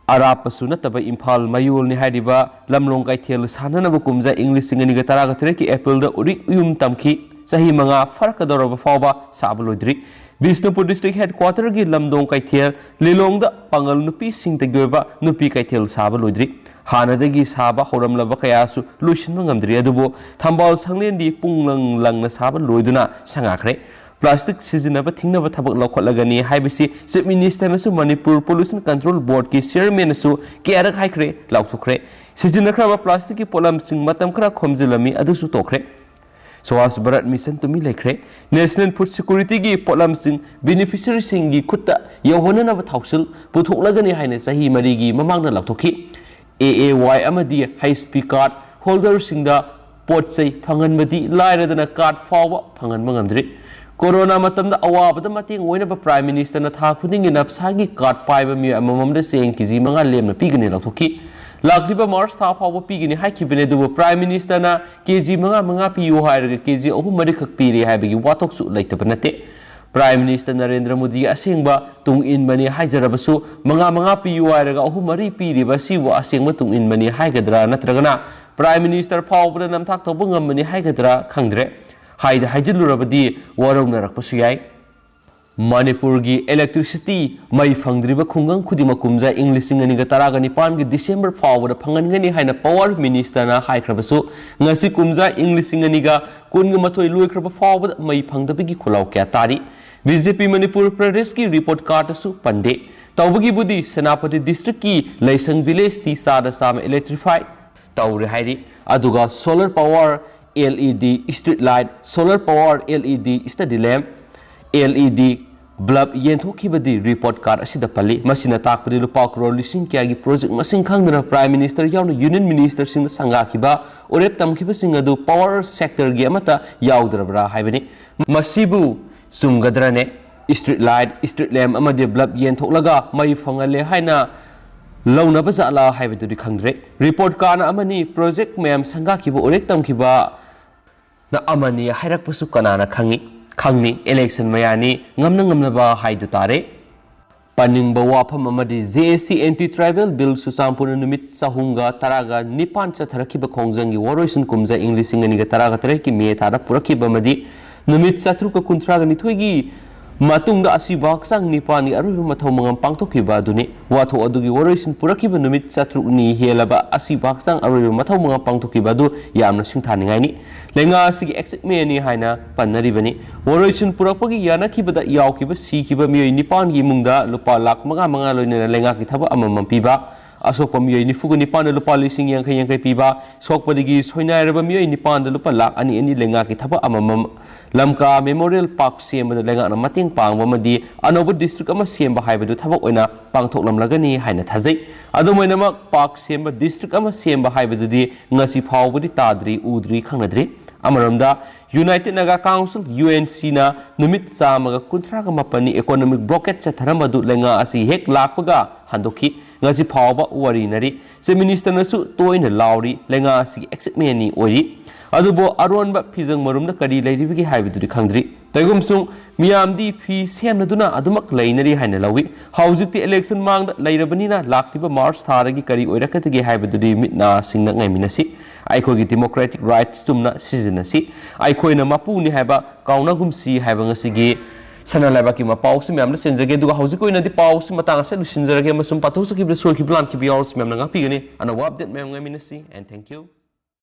ꯑꯔꯥꯞꯄꯁꯨ ꯅꯠꯇꯕ ꯏꯝꯐꯥꯜ ꯃꯌꯣꯜꯅꯤ ꯍꯥꯏꯔꯤꯕ ꯂꯝꯂꯣꯡ ꯀꯩꯊꯦꯜ ꯁꯥꯟꯅꯅꯕ ꯀꯨꯝꯖꯥ ꯏꯪ ꯂꯤꯁꯤꯡ ꯑꯅꯤꯒ ꯇꯔꯥꯒ ꯇꯔꯦꯠꯀꯤ ꯑꯦꯄ꯭ꯔꯤꯜꯗ ꯎꯔꯤꯛ ꯎꯌꯨꯝ ꯇꯝꯈꯤ꯫ ꯆꯍꯤ ꯃꯉꯥ ꯐꯥꯔꯛꯀꯗꯧꯔꯕ ꯐꯥꯎꯕ ꯁꯥꯕ ꯂꯣꯏꯗ꯭ꯔꯤ꯫ ꯕꯤꯁꯅꯨꯄꯨꯔ ꯗꯤꯁꯇ꯭ꯔꯤꯛ ꯍꯦꯗꯀ꯭ꯋꯥꯇꯔꯒꯤ ꯂꯝꯗꯣꯡ ꯀꯩꯊꯦꯜ ꯂꯤꯂꯣꯡꯗ ꯄꯥꯡꯒꯜ ꯅꯨꯄꯤꯁꯤꯡꯇꯒꯤ ꯑꯣꯏꯕ ꯅꯨꯄꯤ ꯀꯩꯊꯦꯜ ꯁꯥꯕ ꯂꯣꯏꯗ꯭ꯔꯤ꯫ ꯍꯥꯟꯅꯗꯒꯤ ꯁꯥꯕ ꯍꯧꯔꯝꯂꯕ ꯀꯌꯥꯁꯨ ꯂꯣꯏꯁꯤꯟꯕ ꯉꯝꯗ꯭ꯔꯤ꯫ ꯑꯗꯨꯕꯨ ꯊꯝꯕꯥꯜ ꯁꯪꯂꯦꯟꯗꯤ ꯄꯨꯡ ꯂꯪ ꯂꯪꯅ ꯁꯥꯕ ꯂꯣꯏꯗꯨꯅ ꯁꯪꯒꯥꯈ꯭ꯔꯦ꯫ ꯄ꯭ꯂꯥꯁꯇꯤꯛ ꯁꯤꯖꯤꯟꯅꯕ ꯊꯤꯡꯅꯕ ꯊꯕꯛ ꯂꯧꯈꯠꯂꯒꯅꯤ ꯍꯥꯏꯕꯁꯤ ꯆꯤꯐ ꯃꯤꯅꯤꯁꯇꯔꯅꯁꯨ ꯃꯅꯤꯄꯨꯔ ꯄꯣꯂꯨꯁꯟ ꯀꯟꯇ꯭ꯔꯣꯜ ꯕꯣꯔꯗꯀꯤ ꯆꯤꯌꯔꯃꯦꯟꯅꯁꯨ ꯀꯌꯥꯔꯛ ꯍꯥꯏꯈ꯭ꯔꯦ, ꯂꯥꯎꯊꯣꯛꯈ꯭ꯔꯦ꯫ ꯁꯤꯖꯤꯟꯅꯈ꯭ꯔꯕ ꯄ꯭ꯂꯥꯁꯇꯤꯛꯀꯤ ꯄꯣꯠꯂꯝꯁꯤꯡ ꯃꯇꯝ ꯈꯔ ꯈꯣꯝꯖꯤꯜꯂꯝꯃꯤ, ꯑꯗꯨꯁꯨ ꯇꯣꯛꯈ꯭ꯔꯦ꯫ ꯁ꯭ꯋꯥꯁ ꯚꯥꯔꯠ ꯃꯤꯁꯟ ꯇꯨꯃꯤ ꯂꯩꯈ꯭ꯔꯦ꯫ ꯅꯦꯁꯅꯦꯜ ꯐꯨꯗ ꯁꯦꯀ꯭ꯌꯨꯔꯤꯇꯤꯒꯤ ꯄꯣꯠꯂꯝꯁꯤꯡ ꯕꯦꯅꯤꯐꯤꯁꯔꯤꯁꯤꯡꯒꯤ ꯈꯨꯠꯇ ꯌꯧꯍꯟꯅꯅꯕ ꯊꯧꯁꯤꯜ ꯄꯨꯊꯣꯛꯂꯒꯅꯤ ꯍꯥꯏꯅ ꯆꯍꯤ ꯃꯔꯤꯒꯤ ꯃꯃꯥꯡꯗ ꯂꯥꯎꯊꯣꯛꯈꯤ꯫ ꯑꯦ ꯑꯦ ꯋꯥꯏ ꯑꯃꯗꯤ ꯍꯩꯁ ꯄꯤ ꯀꯥꯔꯗ ꯍꯣꯜꯗꯔꯁꯤꯡꯗ ꯄꯣꯠ ꯆꯩ ꯐꯪꯍꯟꯕꯗꯤ ꯂꯥꯏꯔꯗꯅ ꯀꯥꯔꯗ ꯐꯥꯎꯕ ꯐꯪꯍꯟꯕ ꯉꯝꯗ꯭ꯔꯤ꯫ ꯀꯣꯔꯣꯅꯥ ꯃꯇꯝꯗ ꯑꯋꯥꯕꯗ ꯃꯇꯦꯡ ꯑꯣꯏꯅꯕ Prime Ministerꯅ ꯊꯥ ꯈꯨꯗꯤꯡꯒꯤ ꯅꯞꯁꯥꯒꯤ card ꯄꯥꯏꯕ ꯃꯤꯑꯣꯏ ꯑꯃꯃꯝꯗ ꯆꯦꯡ KG ꯃꯉꯥ ꯂꯦꯝꯅ ꯄꯤꯒꯅꯤ ꯂꯥꯎꯊꯣꯛꯈꯤ꯫ ꯂꯥꯛꯂꯤꯕ March ꯊꯥ ꯐꯥꯎꯕ ꯄꯤꯒꯅꯤ ꯍꯥꯏꯈꯤꯕꯅꯤ, ꯑꯗꯨꯕꯨ Prime Ministerꯅ KG ꯃꯉꯥ ꯃꯉꯥ ꯄꯤꯌꯨ ꯍꯥꯏꯔꯒ KG ꯑꯍꯨꯝ ꯃꯔꯤꯈꯛ ꯄꯤꯔꯦ ꯍꯥꯏꯕꯒꯤ ꯋꯥꯊꯣꯛꯁꯨ ꯂꯩꯇꯕ ꯅꯠꯇꯦ꯫ Prime Minister ꯅꯔꯦꯟꯗ꯭ꯔ ꯃꯣꯗꯤꯒꯤ ꯑꯁꯦꯡꯕ ꯇꯨꯡ ꯏꯟꯕꯅꯤ ꯍꯥꯏꯖꯔꯕꯁꯨ, ꯃꯉꯥ ꯃꯉꯥ ꯄꯤꯌꯨ ꯍꯥꯏꯔꯒ ꯑꯍꯨꯝ ꯃꯔꯤ ꯄꯤꯔꯤꯕ ꯑꯁꯤꯕꯨ ꯑꯁꯦꯡꯕ ꯇꯨꯡ ꯏꯟꯕꯅꯤ ꯍꯥꯏꯒꯗ꯭ꯔꯥ, ꯅꯠꯇ꯭ꯔꯒꯅ Prime Minister ꯐꯥꯎꯕꯗ ꯅꯝꯊꯥꯛ ꯇꯧꯕ ꯉꯝꯕꯅꯤ ꯍꯥꯏꯒꯗ꯭ꯔꯥ ꯈꯪꯗ꯭ꯔꯦ꯫ ꯍꯥꯏꯗ ꯍꯥꯏꯖꯤꯜꯂꯨꯔꯕꯗꯤ ꯋꯥꯔꯧꯅꯔꯛꯄꯁꯨ ꯌꯥꯏ꯫ ꯃꯅꯤꯄꯨꯔꯒꯤ electricity ꯃꯩ ꯐꯪꯗ꯭ꯔꯤꯕ ꯈꯨꯡꯒꯪ ꯈꯨꯗꯤꯡꯃꯛ ꯀꯨꯝꯖꯥ ꯏꯪ ꯂꯤꯁꯤꯡ ꯑꯅꯤꯒ ꯇꯔꯥꯒ ꯅꯤꯄꯥꯟꯒꯤ December ꯐꯥꯎꯕꯗ ꯐꯪꯍꯟꯒꯅꯤ ꯍꯥꯏꯅ Power Ministerꯅ ꯍꯥꯏꯈ꯭ꯔꯕꯁꯨ, ꯉꯁꯤ ꯀꯨꯝꯖꯥ ꯏꯪ ꯂꯤꯁꯤꯡ ꯑꯅꯤꯒ ꯀꯨꯟꯒ ꯃꯥꯊꯣꯏ ꯂꯣꯏꯈ꯭ꯔꯕ ꯐꯥꯎꯕꯗ ꯃꯩ ꯐꯪꯗꯕꯒꯤ ꯈꯣꯜꯂꯥꯎ ꯀꯌꯥ ꯇꯥꯔꯤ꯫ BJP ꯃꯅꯤꯄꯨꯔ ꯄ꯭ꯔꯗꯦꯁꯀꯤ report cardꯇꯁꯨ ꯄꯟꯗꯦ꯫ ꯇꯧꯕꯒꯤꯕꯨꯗꯤ ꯁꯦꯅꯥꯄꯇꯤ districtꯀꯤ ꯂꯩꯁꯪ villageꯇꯤ ꯆꯥꯗ ꯆꯥꯝꯃ electrify ꯇꯧꯔꯦ ꯍꯥꯏꯔꯤ꯫ ꯑꯗꯨꯒ solar power, LED street light, solar power, LED study lamp, LED bulb ꯌꯦꯟꯊꯣꯛꯈꯤꯕꯗꯤ report card ꯑꯁꯤꯗ ꯄꯜꯂꯤ꯫ ꯃꯁꯤꯅ ꯇꯥꯛꯄꯗꯤ ꯂꯨꯄꯥ ꯀ꯭ꯔꯣꯔ ꯂꯤꯁꯤꯡ ꯀꯌꯥꯒꯤ project ꯃꯁꯤꯡ ꯈꯪꯗꯅ Prime Minister ꯌꯥꯎꯅ Union Ministerꯁꯤꯡꯅ ꯁꯪꯒꯥꯈꯤꯕ, ꯎꯔꯦꯞ ꯇꯝꯈꯤꯕꯁꯤꯡ ꯑꯗꯨ power sectorꯒꯤ ꯑꯃꯠꯇ ꯌꯥꯎꯗ꯭ꯔꯕ꯭ꯔꯥ ꯍꯥꯏꯕꯅꯤ꯫ ꯃꯁꯤꯕꯨ ꯆꯨꯝꯒꯗ꯭ꯔꯅꯦ? Street light, street lamp ꯑꯃꯗꯤ bulb ꯌꯦꯟꯊꯣꯛꯂꯒ ꯃꯩ ꯐꯪꯍꯜꯂꯦ ꯍꯥꯏꯅ ꯂꯧꯅꯕ ꯖꯥꯠꯂꯥ ꯍꯥꯏꯕꯗꯨꯗꯤ ꯈꯪꯗ꯭ꯔꯦ꯫ Report cardꯅ ꯑꯃꯅꯤ, project ꯃꯌꯥꯝ ꯁꯪꯒꯥꯈꯤꯕ, ꯎꯔꯦꯛ ꯇꯝꯈꯤꯕꯅ ꯑꯃꯅꯤ ꯍꯥꯏꯔꯛꯄꯁꯨ ꯀꯅꯥꯅ ꯈꯪꯏ? ꯈꯪꯅꯤ, election ꯃꯌꯥꯅꯤ, ꯉꯝꯅ ꯉꯝꯅꯕ ꯍꯥꯏꯗꯨ ꯇꯥꯔꯦ꯫ ꯄꯟꯅꯤꯡꯕ ꯋꯥꯐꯝ ꯑꯃꯗꯤ, JAC Anti Tribal Bill ꯆꯨꯔꯆꯥꯟꯄꯨꯔꯅ ꯅꯨꯃꯤꯠ ꯆꯍꯨꯝꯒ ꯇꯔꯥꯒ ꯅꯤꯄꯥꯟ ꯆꯠꯊꯔꯛꯈꯤꯕ ꯈꯣꯡꯖꯪꯒꯤ ꯋꯥꯔꯣꯏꯁꯤꯟ ꯀꯨꯝꯖꯥ ꯏꯪ ꯂꯤꯁꯤꯡ ꯑꯅꯤꯒ ꯇꯔꯥꯒ ꯇꯔꯦꯠꯀꯤ May ꯊꯥꯗ ꯄꯨꯔꯛꯈꯤꯕ ꯑꯃꯗꯤ ꯅꯨꯃꯤꯠ ꯆꯥꯇ꯭ꯔꯨꯛꯀ ꯀꯨꯟꯊ꯭ꯔꯥꯒ ꯅꯤꯊꯣꯏꯒꯤ ꯃꯇꯨꯡꯗ ꯑꯁꯤꯕ ꯍꯛꯆꯥꯡ ꯅꯤꯄꯥꯟꯒꯤ ꯑꯔꯣꯏꯕ ꯃꯊꯧ ꯃꯉꯝ ꯄꯥꯡꯊꯣꯛꯈꯤꯕ ꯑꯗꯨꯅꯤ꯫ ꯋꯥꯊꯣꯛ ꯑꯗꯨꯒꯤ ꯋꯥꯔꯣꯏꯁꯤꯟ ꯄꯨꯔꯛꯈꯤꯕ ꯅꯨꯃꯤꯠ ꯆꯥꯇ꯭ꯔꯨꯛꯅꯤ ꯍꯦꯜꯂꯕ ꯑꯁꯤꯕ ꯍꯛꯆꯥꯡ ꯑꯔꯣꯏꯕ ꯃꯊꯧ ꯃꯉꯝ ꯄꯥꯡꯊꯣꯛꯈꯤꯕ ꯑꯗꯨ ꯌꯥꯝꯅ ꯁꯤꯡꯊꯥꯅꯤꯡꯉꯥꯏꯅꯤ꯫ ꯂꯩꯉꯥꯛ ꯑꯁꯤꯒꯤ exact mayꯅꯤ ꯍꯥꯏꯅ ꯄꯟꯅꯔꯤꯕꯅꯤ꯫ ꯋꯥꯔꯣꯏꯁꯤꯟ ꯄꯨꯔꯛꯄꯒꯤ ꯌꯥꯅꯈꯤꯕꯗ ꯌꯥꯎꯈꯤꯕ ꯁꯤꯈꯤꯕ ꯃꯤꯑꯣꯏ ꯅꯤꯄꯥꯟꯒꯤ ꯏꯃꯨꯡꯗ ꯂꯨꯄꯥ ꯂꯥꯈ ꯃꯉꯥ ꯃꯉꯥ ꯂꯣꯏꯅꯅ ꯂꯩꯉꯥꯛꯀꯤ ꯊꯕꯛ ꯑꯃꯃꯝ ꯄꯤꯕ, ꯑꯁꯣꯛꯄ ꯃꯤꯑꯣꯏ ꯅꯤꯐꯨꯒ ꯅꯤꯄꯥꯟꯗ ꯂꯨꯄꯥ ꯂꯤꯁꯤꯡ ꯌꯥꯡꯈꯩ ꯌꯥꯡꯈꯩ ꯄꯤꯕ, ꯁꯣꯛꯄꯗꯒꯤ ꯁꯣꯏꯅꯥꯏꯔꯕ ꯃꯤꯑꯣꯏ ꯅꯤꯄꯥꯟꯗ ꯂꯨꯄꯥ ꯂꯥꯈ ꯑꯅꯤ ꯑꯅꯤ ꯂꯩꯉꯥꯛꯀꯤ ꯊꯕꯛ ꯑꯃꯃꯝ, ꯂꯝꯀꯥ Memorial Park ꯁꯦꯝꯕꯗ ꯂꯩꯉꯥꯛꯅ ꯃꯇꯦꯡ ꯄꯥꯡꯕ ꯑꯃꯗꯤ ꯑꯅꯧꯕ district ꯑꯃ ꯁꯦꯝꯕ ꯍꯥꯏꯕꯗꯨ ꯊꯕꯛ ꯑꯣꯏꯅ ꯄꯥꯡꯊꯣꯛꯂꯝꯂꯒꯅꯤ ꯍꯥꯏꯅ ꯊꯥꯖꯩ꯫ ꯑꯗꯨꯝ ꯑꯣꯏꯅꯃꯛ, park ꯁꯦꯝꯕ district ꯑꯃ ꯁꯦꯝꯕ ꯍꯥꯏꯕꯗꯨꯗꯤ ꯉꯁꯤ ꯐꯥꯎꯕꯗꯤ ꯇꯥꯗ꯭ꯔꯤ, ꯎꯗ꯭ꯔꯤ, ꯈꯪꯅꯗ꯭ꯔꯤ꯫ ꯑꯃꯔꯣꯝꯗ, United Naga Council, UNC ꯅ ꯅꯨꯃꯤꯠ ꯆꯥꯝꯃꯒ ꯀꯨꯟꯊ꯭ꯔꯥꯒ ꯃꯥꯄꯟꯅꯤ economic blockade ꯆꯠꯊꯔꯝꯕꯗꯨ ꯂꯩꯉꯥꯛ ꯑꯁꯤ ꯍꯦꯛ ꯂꯥꯛꯄꯒ ꯍꯟꯗꯣꯛꯈꯤ꯫ ꯉꯁꯤ ꯐꯥꯎꯕ ꯋꯥꯔꯤꯅꯔꯤ꯫ Chief Minister ꯅꯁꯨ ꯇꯣꯏꯅ ꯂꯥꯎꯔꯤ꯫ ꯂꯩꯉꯥꯛ ꯑꯁꯤꯒꯤ excitement ꯅꯤ ꯑꯣꯏꯔꯤ꯫ ꯑꯗꯨꯕꯨ ꯑꯔꯣꯟꯕ ꯐꯤꯖꯪ ꯃꯔꯨꯝꯗ ꯀꯔꯤ ꯂꯩꯔꯤꯕꯒꯦ ꯍꯥꯏꯕꯗꯨꯗꯤ ꯈꯪꯗ꯭ꯔꯤ꯫ ꯀꯩꯒꯨꯝꯁꯨꯡ ꯃꯤꯌꯥꯝꯗꯤ ꯐꯤ ꯁꯦꯝꯅꯗꯨꯅ ꯑꯗꯨꯃꯛ ꯂꯩꯅꯔꯤ ꯍꯥꯏꯅ ꯂꯧꯏ꯫ ꯍꯧꯖꯤꯛꯇꯤ election ꯃꯥꯡꯗ ꯂꯩꯔꯕꯅꯤꯅ ꯂꯥꯛꯂꯤꯕ March ꯊꯥꯗꯒꯤ ꯀꯔꯤ ꯑꯣꯏꯔꯛꯀꯗꯒꯦ ꯍꯥꯏꯕꯗꯨꯗꯤ ꯃꯤꯠ ꯅꯥ ꯁꯤꯡꯅ ꯉꯥꯏꯃꯤꯟꯅꯁꯤ꯫ ꯑꯩꯈꯣꯏꯒꯤ democratic rights ꯆꯨꯝꯅ ꯁꯤꯖꯤꯟꯅꯁꯤ꯫ ꯑꯩꯈꯣꯏꯅ ꯃꯄꯨꯅꯤ ꯍꯥꯏꯕ ꯀꯥꯎꯅꯒꯨꯝꯁꯤ ꯍꯥꯏꯕ ꯉꯁꯤꯒꯤ ꯁꯅꯥ ꯂꯩꯕꯥꯛꯀꯤ ꯃꯄꯥꯎꯁꯤ ꯃꯌꯥꯝꯅ ꯆꯦꯟꯖꯒꯦ꯫ ꯑꯗꯨꯒ ꯍꯧꯖꯤꯛꯀꯤ ꯑꯣꯏꯅꯗꯤ ꯄꯥꯎꯁꯤ ꯃꯇꯥꯡ ꯑꯁꯤꯗ ꯂꯣꯏꯁꯤꯟꯖꯔꯒꯦ, ꯑꯃꯁꯨꯡ ꯄꯥꯊꯣꯛꯆꯈꯤꯕꯗ ꯁꯣꯏꯈꯤꯕ ꯂꯥꯟꯈꯤꯕ ꯌꯥꯎꯔꯁꯨ ꯃꯌꯥꯝꯅ ꯉꯥꯛꯄꯤꯒꯅꯤ꯫ ꯑꯅꯧꯕ update ꯃꯌꯥꯝ ꯉꯥꯏꯃꯤꯟꯅꯁꯤ, and thank you꯫